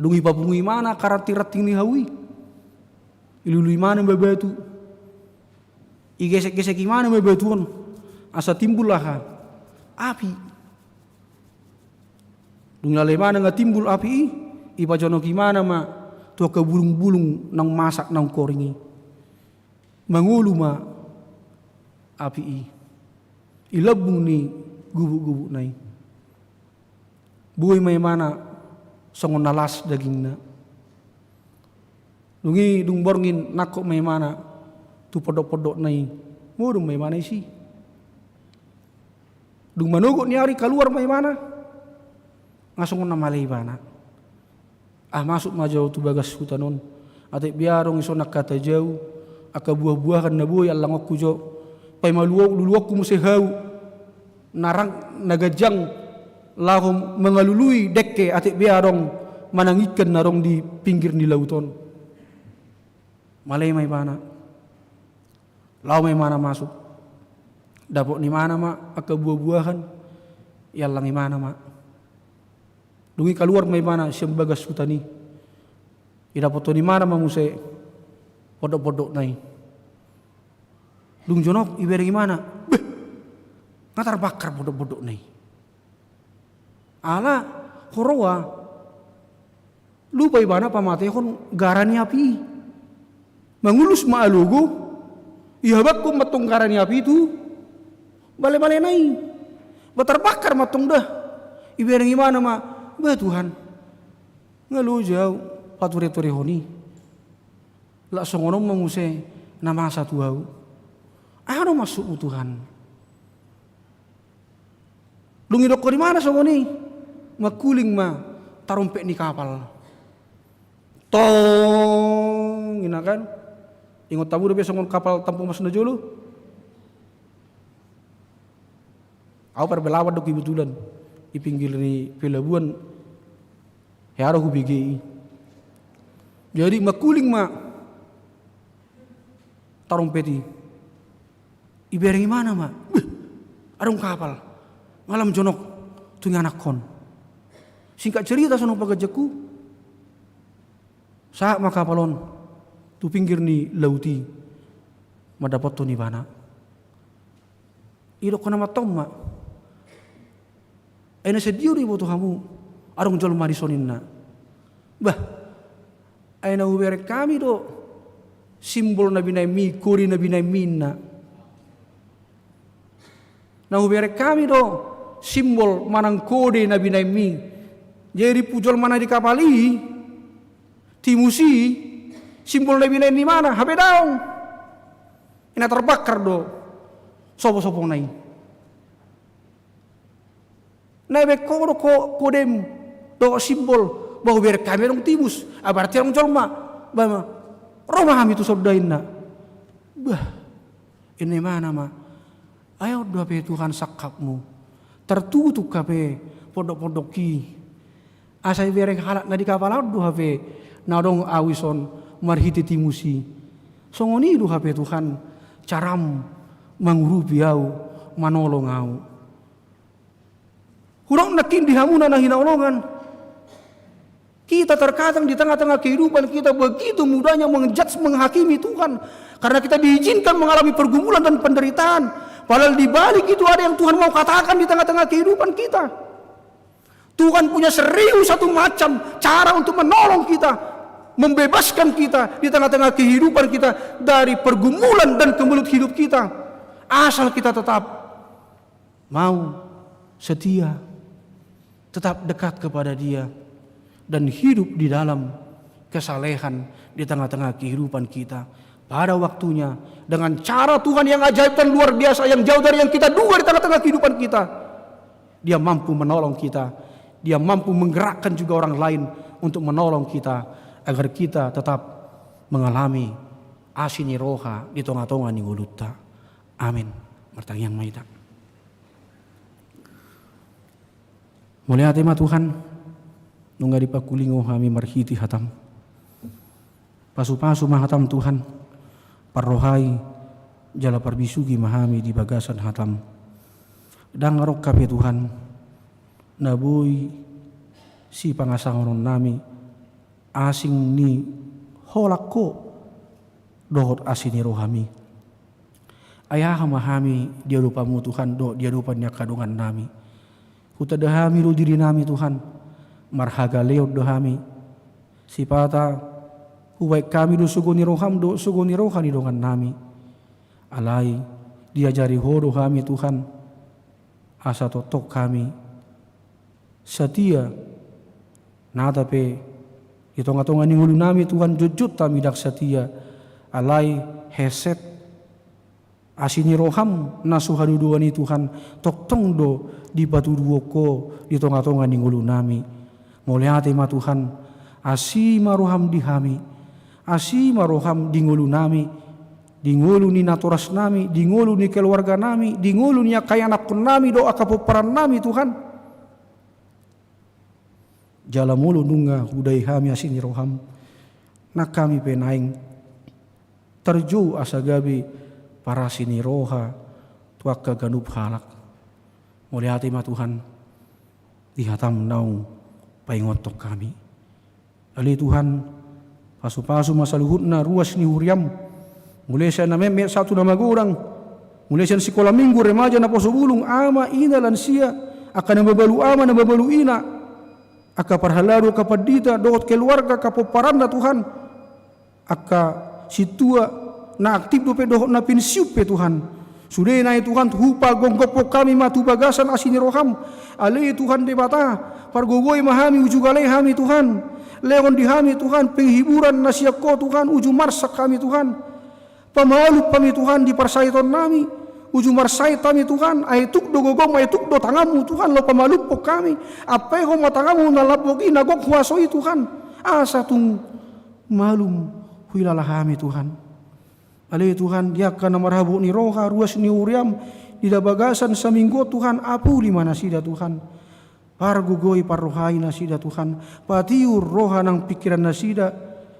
Dung ipapungu ibana angka ranting-ranting ni hau i, ilului ibana ma batu, igesek-gesek ibana ma batu on, asa timbul aha? Api. Dung ilala ibana nga timbul api i, ipajonok ibana ma tu angka bulung-bulung naung masak naung koring i. Mangolu ma api i i lambung ni gubuk-gubukna i. Boi ma ibana songon na las dagingna. Dung i dung borngin nangkok ma ibana tu pondok-pondokna i, modom ma ibana disi. Dung manogot ni ari kaluar ma ibana, nga songon na male ibana. Ah, masuk ma jo au tu bagas hutan on. Atik be adong dison angka tajau, angka buah-buahan na boi allangonku jo. Paima luo-, luluonku muse hau na rang na ganjang laho mangalului dengke atik be adong manang ikan na adong di pinggir ni laut on. Male ma ibana. Laho ma ibana masuk. Dapot ni ibana ma angka buah-buahan, iallang ibana ma. Dung i kaluar ma ibana sian bagas hutan i. Idapothon ibana ma muse pondok-pondokna i. Dung jonok ibereng ibana, beh, Nga tarbakar pondok-pondokna i. Ala huroha lupa ibana pamatehon gara ni api i. Mangulus ma alogo, ihabanghon mantong gara ni api i tu bale-balena i. Ba tarbakar mantong da. Ibereng ibana ma, ba Tuhan, nga loja au pature-turehon i. Lak songon on ma muse na masa tu au. Aha do maksudmu Tuhan? Dung idokkon ibana songon i, mangkuling ma tarompet ni kapal. Tong, ina kan. Ingot hamu dope songon kapal Tampumas na jolo? Au parbelawan do kebetulan i pinggir ni pelabuhan. Hea do hubege i. Jadi mangkuling ma tarompet i. Ibereng ibana ma, beh, adong kapal. Nga lam jonok tu ingananhon. Singkat cerita songon panganjangku, sahat ma kapal on tu pinggir ni laut i. Mandapothon ibana. Idokkon na mantong ma, ai na sadia do iboto hamu adong jolma dison inna. Bah, ai na hubereng hami do simbol na binahenmi, kode na binahenmi inna. Na hubereng hami do simbol manang kode na binahenmi. Jadi pujol ma na di kapal i, timus i, simbol na binahen ibana, hape daong. Ina tarbakar do sopo-sopona i. Na ibereng ho do ko-, kodem dohot simbol, ba hubereng hami adong timus, ah, berarti adong jolma. Ba ma, ro ma hami tu songon i inna. Bah, inna ibana ma, ai on do hape Tuhan sangkapmu. Tartutup hape pondok-pondok i. Asa ibereng halak na di kapal on do hape na adong au ison marhite timus i. Songon i do hape Tuhan caram mangurupi au, manolong au. Hudok nangkin di hamuna na hinaholongan. Kita terkadang di tengah-tengah kehidupan kita begitu mudahnya menjudge, menghakimi Tuhan. Karena kita diizinkan mengalami pergumulan dan penderitaan. Padahal di balik itu ada yang Tuhan mau katakan di tengah-tengah kehidupan kita. Tuhan punya seribu satu macam cara untuk menolong kita, membebaskan kita di tengah-tengah kehidupan kita dari pergumulan dan kemelut hidup kita. Asal kita tetap mau setia, tetap dekat kepada Dia, dan hidup di dalam kesalehan di tengah-tengah kehidupan kita. Pada waktunya, dengan cara Tuhan yang ajaib dan luar biasa, yang jauh dari yang kita duga di tengah-tengah kehidupan kita, Dia mampu menolong kita. Dia mampu menggerakkan juga orang lain untuk menolong kita, agar kita tetap mengalami asi ni roha di tonga-tonga ni ngolunta. Amin. Martangiang ma hita. Mauliate ma Tuhan, nunga dipangkulingo hami marhite hataM. Pasu-pasu ma hataM Tuhan, parrohai jala parbisuhi ma hami di bagasan hataM. Ndang adong hape Tuhan na boi sipangasahononnami asing ni holan Ho dohot asi ni rohaMi. Ai aha ma hami di adopanMu Tuhan dohot di adopan ni angka dongannami? Hutanda hami do dirinami Tuhan, marhagaleon do hami. Sipata hubahen hami do sogo ni rohaM dohot sogo ni roha ni dongannami. Alai diajari Ho do hami Tuhan, asa tongtong hami satia. Nata pe di tonga-tonga ni ngolunami Tuhan, jotjot hami ndang satia, alai heset asi ni rohaM na so hadodoan i Tuhan, tongtong do dipatuduhon Ho di tonga-tonga ni ngolunami. Mauliate ma Tuhan, asi ma rohaM di hami, asi ma rohaM di ngolunami, di ngolu ni natorasnami, di ngolu ni keluarganami, di ngolu ni angka ianakkonnami dohot angka pomparanNami Tuhan. Jala molo nunga hudai hami asi ni rohaM, nang hami pe naeng tarjou asa gabe parasi ni roha tu angka ganup halak. Mauliate ma Tuhan, di hataM naung paingothon hami. Ale Tuhan, pasu-pasu ma saluhutna ruas ni huriaM, mulai sian na metmet sahat tu na magodang. Mulai sian sikola minggu, remaja, naposo bulung, ama, ina, lansia, angka na mabalu ama, na mabalu ina, angka parhalado, angka pandita, dohot keluarga, angka pomparanna Tuhan, angka sintua, na aktif dope dohot na pensiun pe Tuhan. Sude nai Tuhan, hupagomgophon hami ma tu bagasan asi ni roham. Ale Tuhan Debata, pargogoi ma hami, uju gale hami Tuhan. Lehon di hami Tuhan, penghiburan na sian Ho Tuhan, uju marsak hami Tuhan. Pamalum hami Tuhan di parsaitonnami, uju marsait hami Tuhan, ai tuk do gogom, ai tuk do tanganmu Tuhan, laho pamalumhon hami. Ampe Ho ma tanganmu na lambok i, na gok huaso i Tuhan. Asa tung malum huhilala hami Tuhan. Ale Tuhan, di angka na marhabot ni roha, ruas ni huriam, di na bagasan saminggu on Tuhan, apuli ma nasida Tuhan. Pargogoi, parrohai nasida Tuhan, patiur roha nang pingkiran nasida.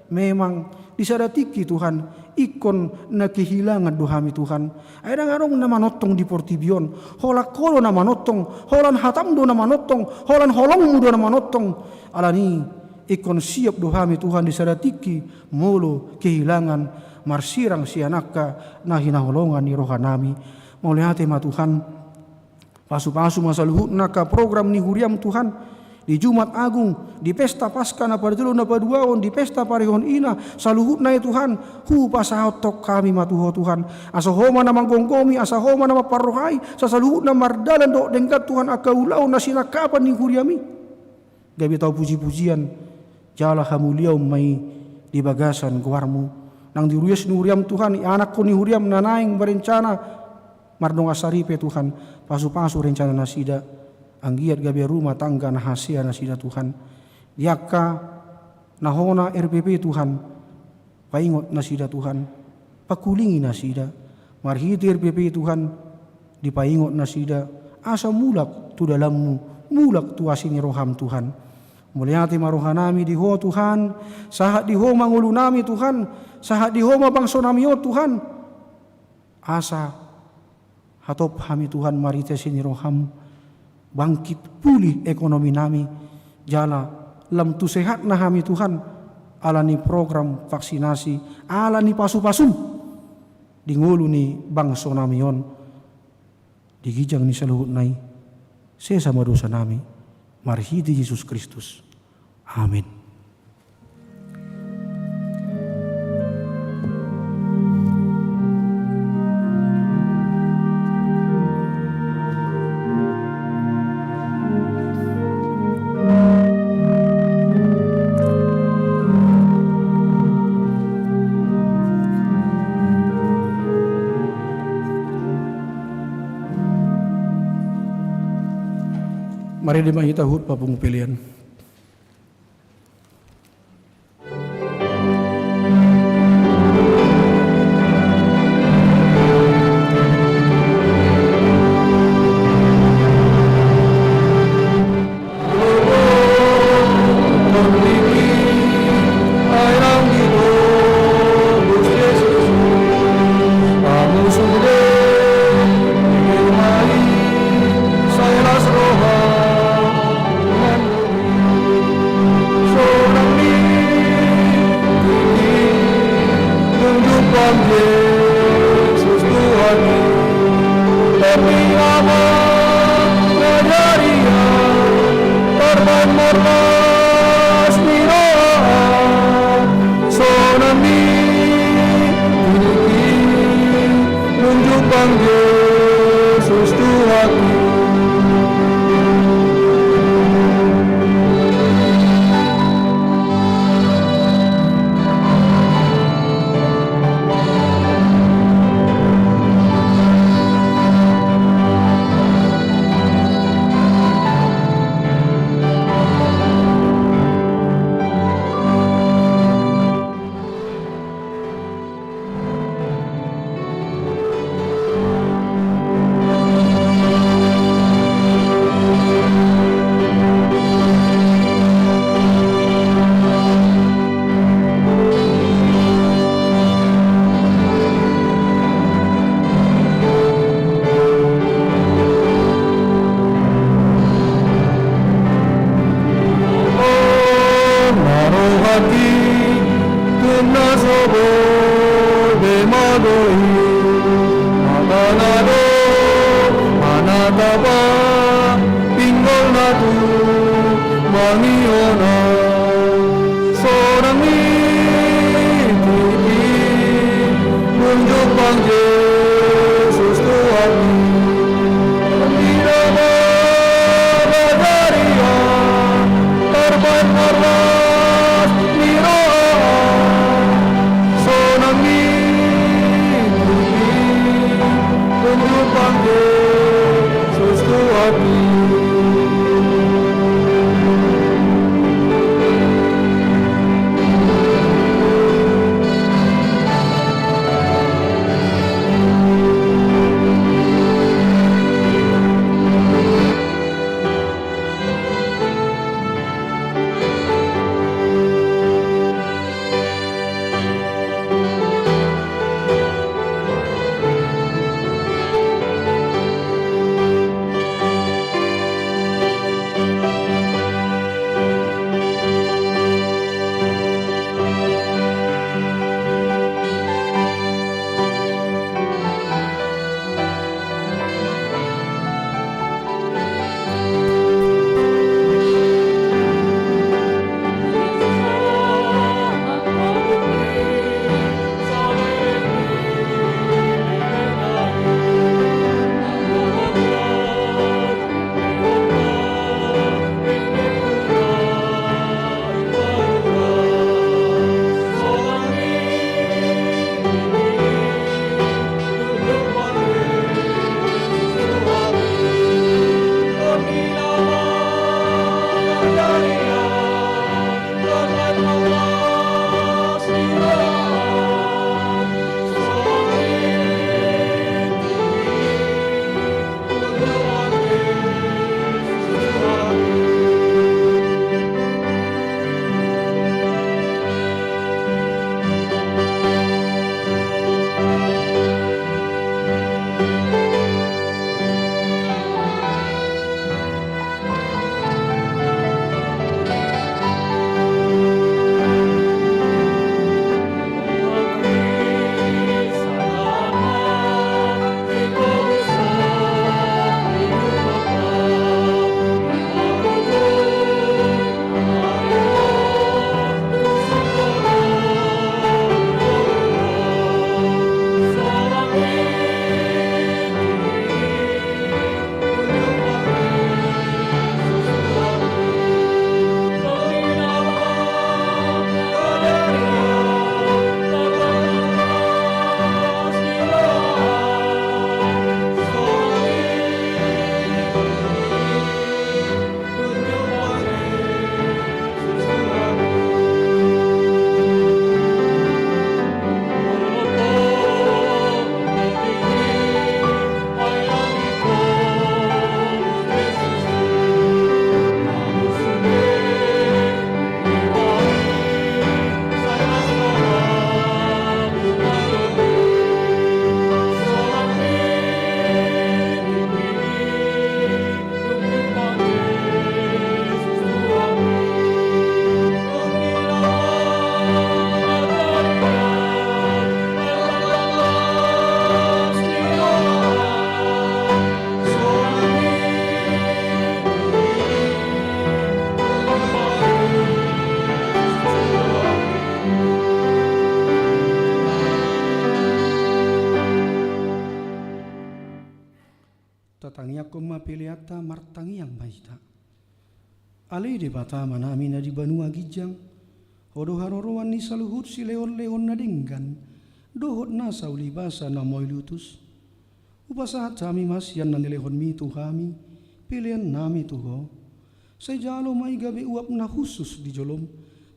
Memang di sada tingki Tuhan, ingkon na kehilangan do hami Tuhan. Ai ndang adong na manontong di portibi on, holan Ho do na manontong, holan hatam do na manontong, holan holongmu do na manontong. Alani ingkon siap do hami Tuhan di sada tingki molo kehilangan marsirang sian angka na hinaholongan ni rohanami. Mauliate ma Tuhan. Pasupasu ma saluhutna angka program ni huriam Tuhan, di Jumat Agung, di pesta Paska na parjolo na paduahon, di pesta parihon ina, saluhutna i Tuhan, hupasahathon hami ma tu Ho Tuhan. Asa Ho ma na manggomgomi, asa Ho ma na mamparrohai, asa saluhutna mardalan dohot denggan Tuhan angka ulaon na sinangkapan ni huriam i. Gabe tau pujipujian, jala hamuliaon ma i di bagasan goarmu. Nang di ruas ni huriam Tuhan, ianakhon ni huriam na naeng berencana mardongan saripe Tuhan, pasupasu rencana nasida, anggiat gabe rumah tangga na hasea nasida Tuhan. Di angka na hona R P P Tuhan, paingot nasida Tuhan, pangkulingi nasida, marhite R P P Tuhan, dipaingot nasida, asa mulak tu dalanmu, mulak tu asi ni roham Tuhan. Mauliate ma rohanami di Ho Tuhan, sahat di Ho ma ngolunami Tuhan, sahat di Ho ma bangsonami on Tuhan. Asa hatop hami Tuhan marhite asi ni roham, bangkit pulih ekonominami, jala lam tu sehatna hami Tuhan, ala ni program vaksinasi, ala ni pasupasum di ngolu ni bangsonami on, di ginjang ni saluhutna i, sesa ma dosanami, marhite Jesus Kristus. Amen. Marende ma hita huhut papungu pelean. Sonang ni tingki nunjukkan Jesus Tuhan i. Tapi Ama, ngajari au tarbaen marlas ni roha. Sonang ni tingki nunjukkan Jesus Tuhan i. Tung na so boi be magou i, mangkatai Taba pinggol na tu mangihona, sonang ni titi nunjuk pang Jesus tu hati. Di nama Badaria tarban marlas ni roha, sonang ni titi nunjuk pang Jesus tu hati. Tatangiangkon ma peleanta, martangiang ma hita. Ale Debata Amanami na di banua ginjang, Ho do haroroan ni saluhut silehonlehon na denggan dohot nasa ulibasa na mauliutus. Hupasahat hami ma sian na nilehonmi tu hami peleannami tu Ho. Sai jalo ma i gabe uap na hushus di jolom,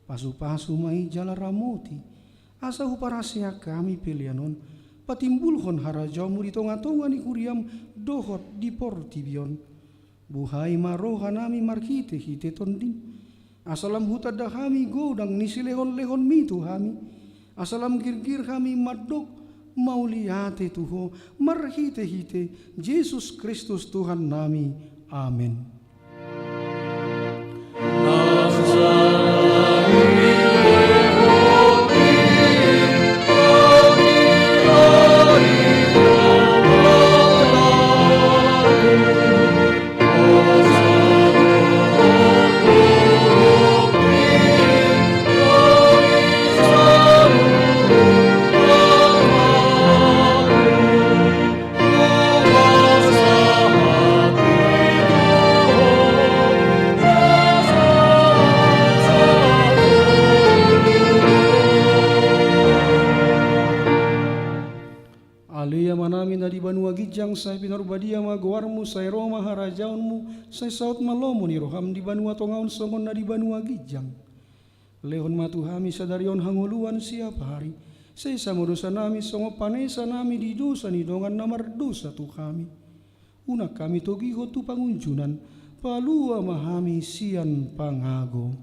pasupasu ma i jala ramoti, asa huparaseak hami pelean on patimbulhon harajaonmu di tongatonga ni huriam dohot di portibi on. Buhai ma rohanami marhitehite Tondim, asa lam hutanda hami godang ni silehonlehonmi tu hami, asa lam girgir hami mandok mauliate tu Ho marhitehite Jesus Kristus Tuhannami. Amen. banua ginjang, sai pinarbadia ma goarmu, sai ro ma harajaonmu, sai saut ma lomo ni roham di banua tonga on songon na di banua ginjang. Lehon ma tu hami sadari on hangoluan siapari. Sesa ma dosanami songon panesanami di dosa ni dongan na mardosa tu hami. Unang hami togihon tu pangunjunan, palua ma hami sian pangago.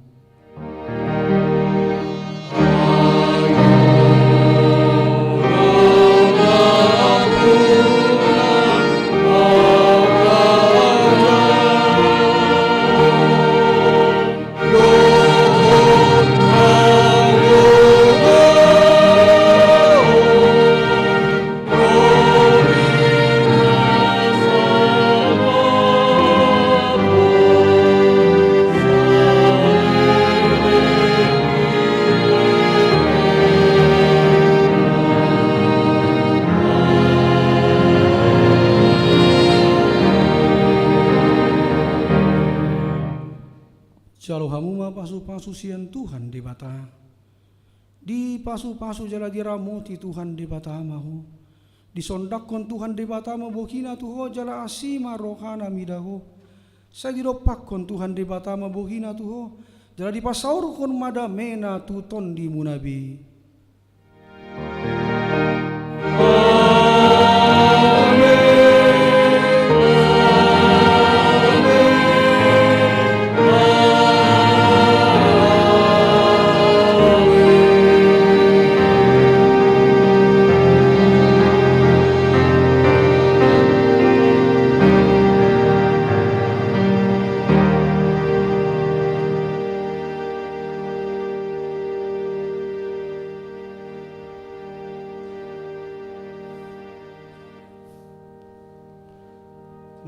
Jalo hamu ma pasupasu sian Tuhan Debata. Dipasupasu jala diramoti Tuhan Debata ma ho. Disondangkon Tuhan Debata ma bohina tu ho jala asi ma rohana mida ho. Sai didompakkon Tuhan Debata ma bohina tu ho, jala dipasaorhon ma damena tu tondimuna be.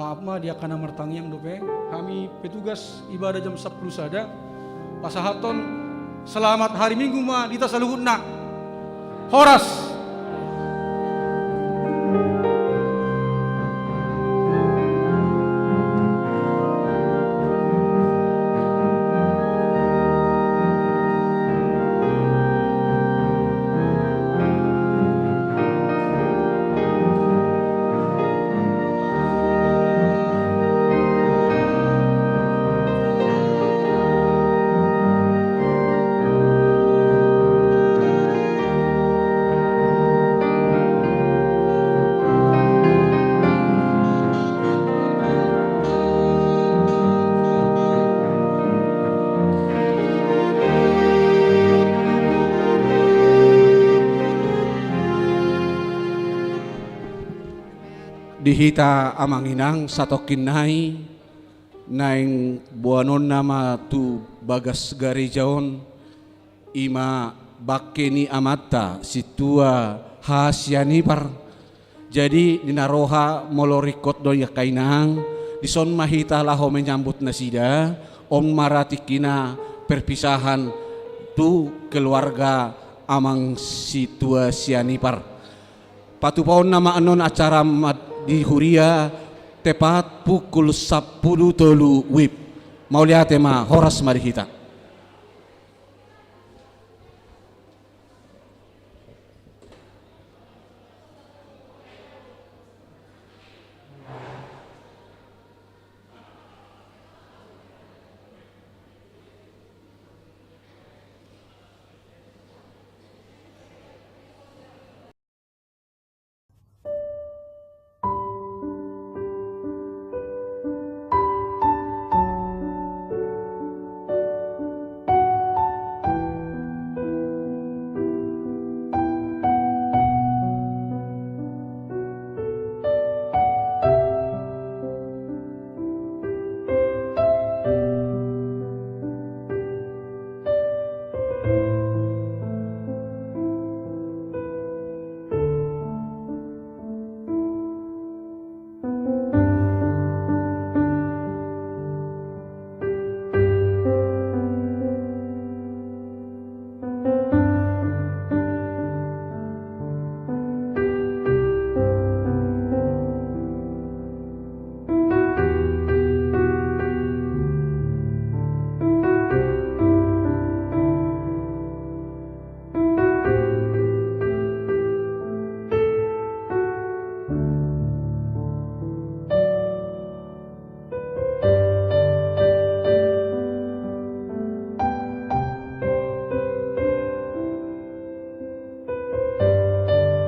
Maaf ma di angka na martangiang dope, hami petugas ibadah jam sampulu sada pasahathon selamat hari Minggu ma di hita saluhutna. Horas. Di hita amang inang satongkin nai, naeng boanonna ma tu bagas gareja on, i ma bangke ni amanta Sintua Hasianipar. Jadi di na roha molo ringkot do i angka inang, dison ma hita laho menyambut nasida, on ma ra tingkina perpisahan tu keluarga amang Sintua Sianipar. Patupaonna ma annon acara ma di huria tepat pukul sampulu tolu wib. Mauliate ma, horas ma di hita.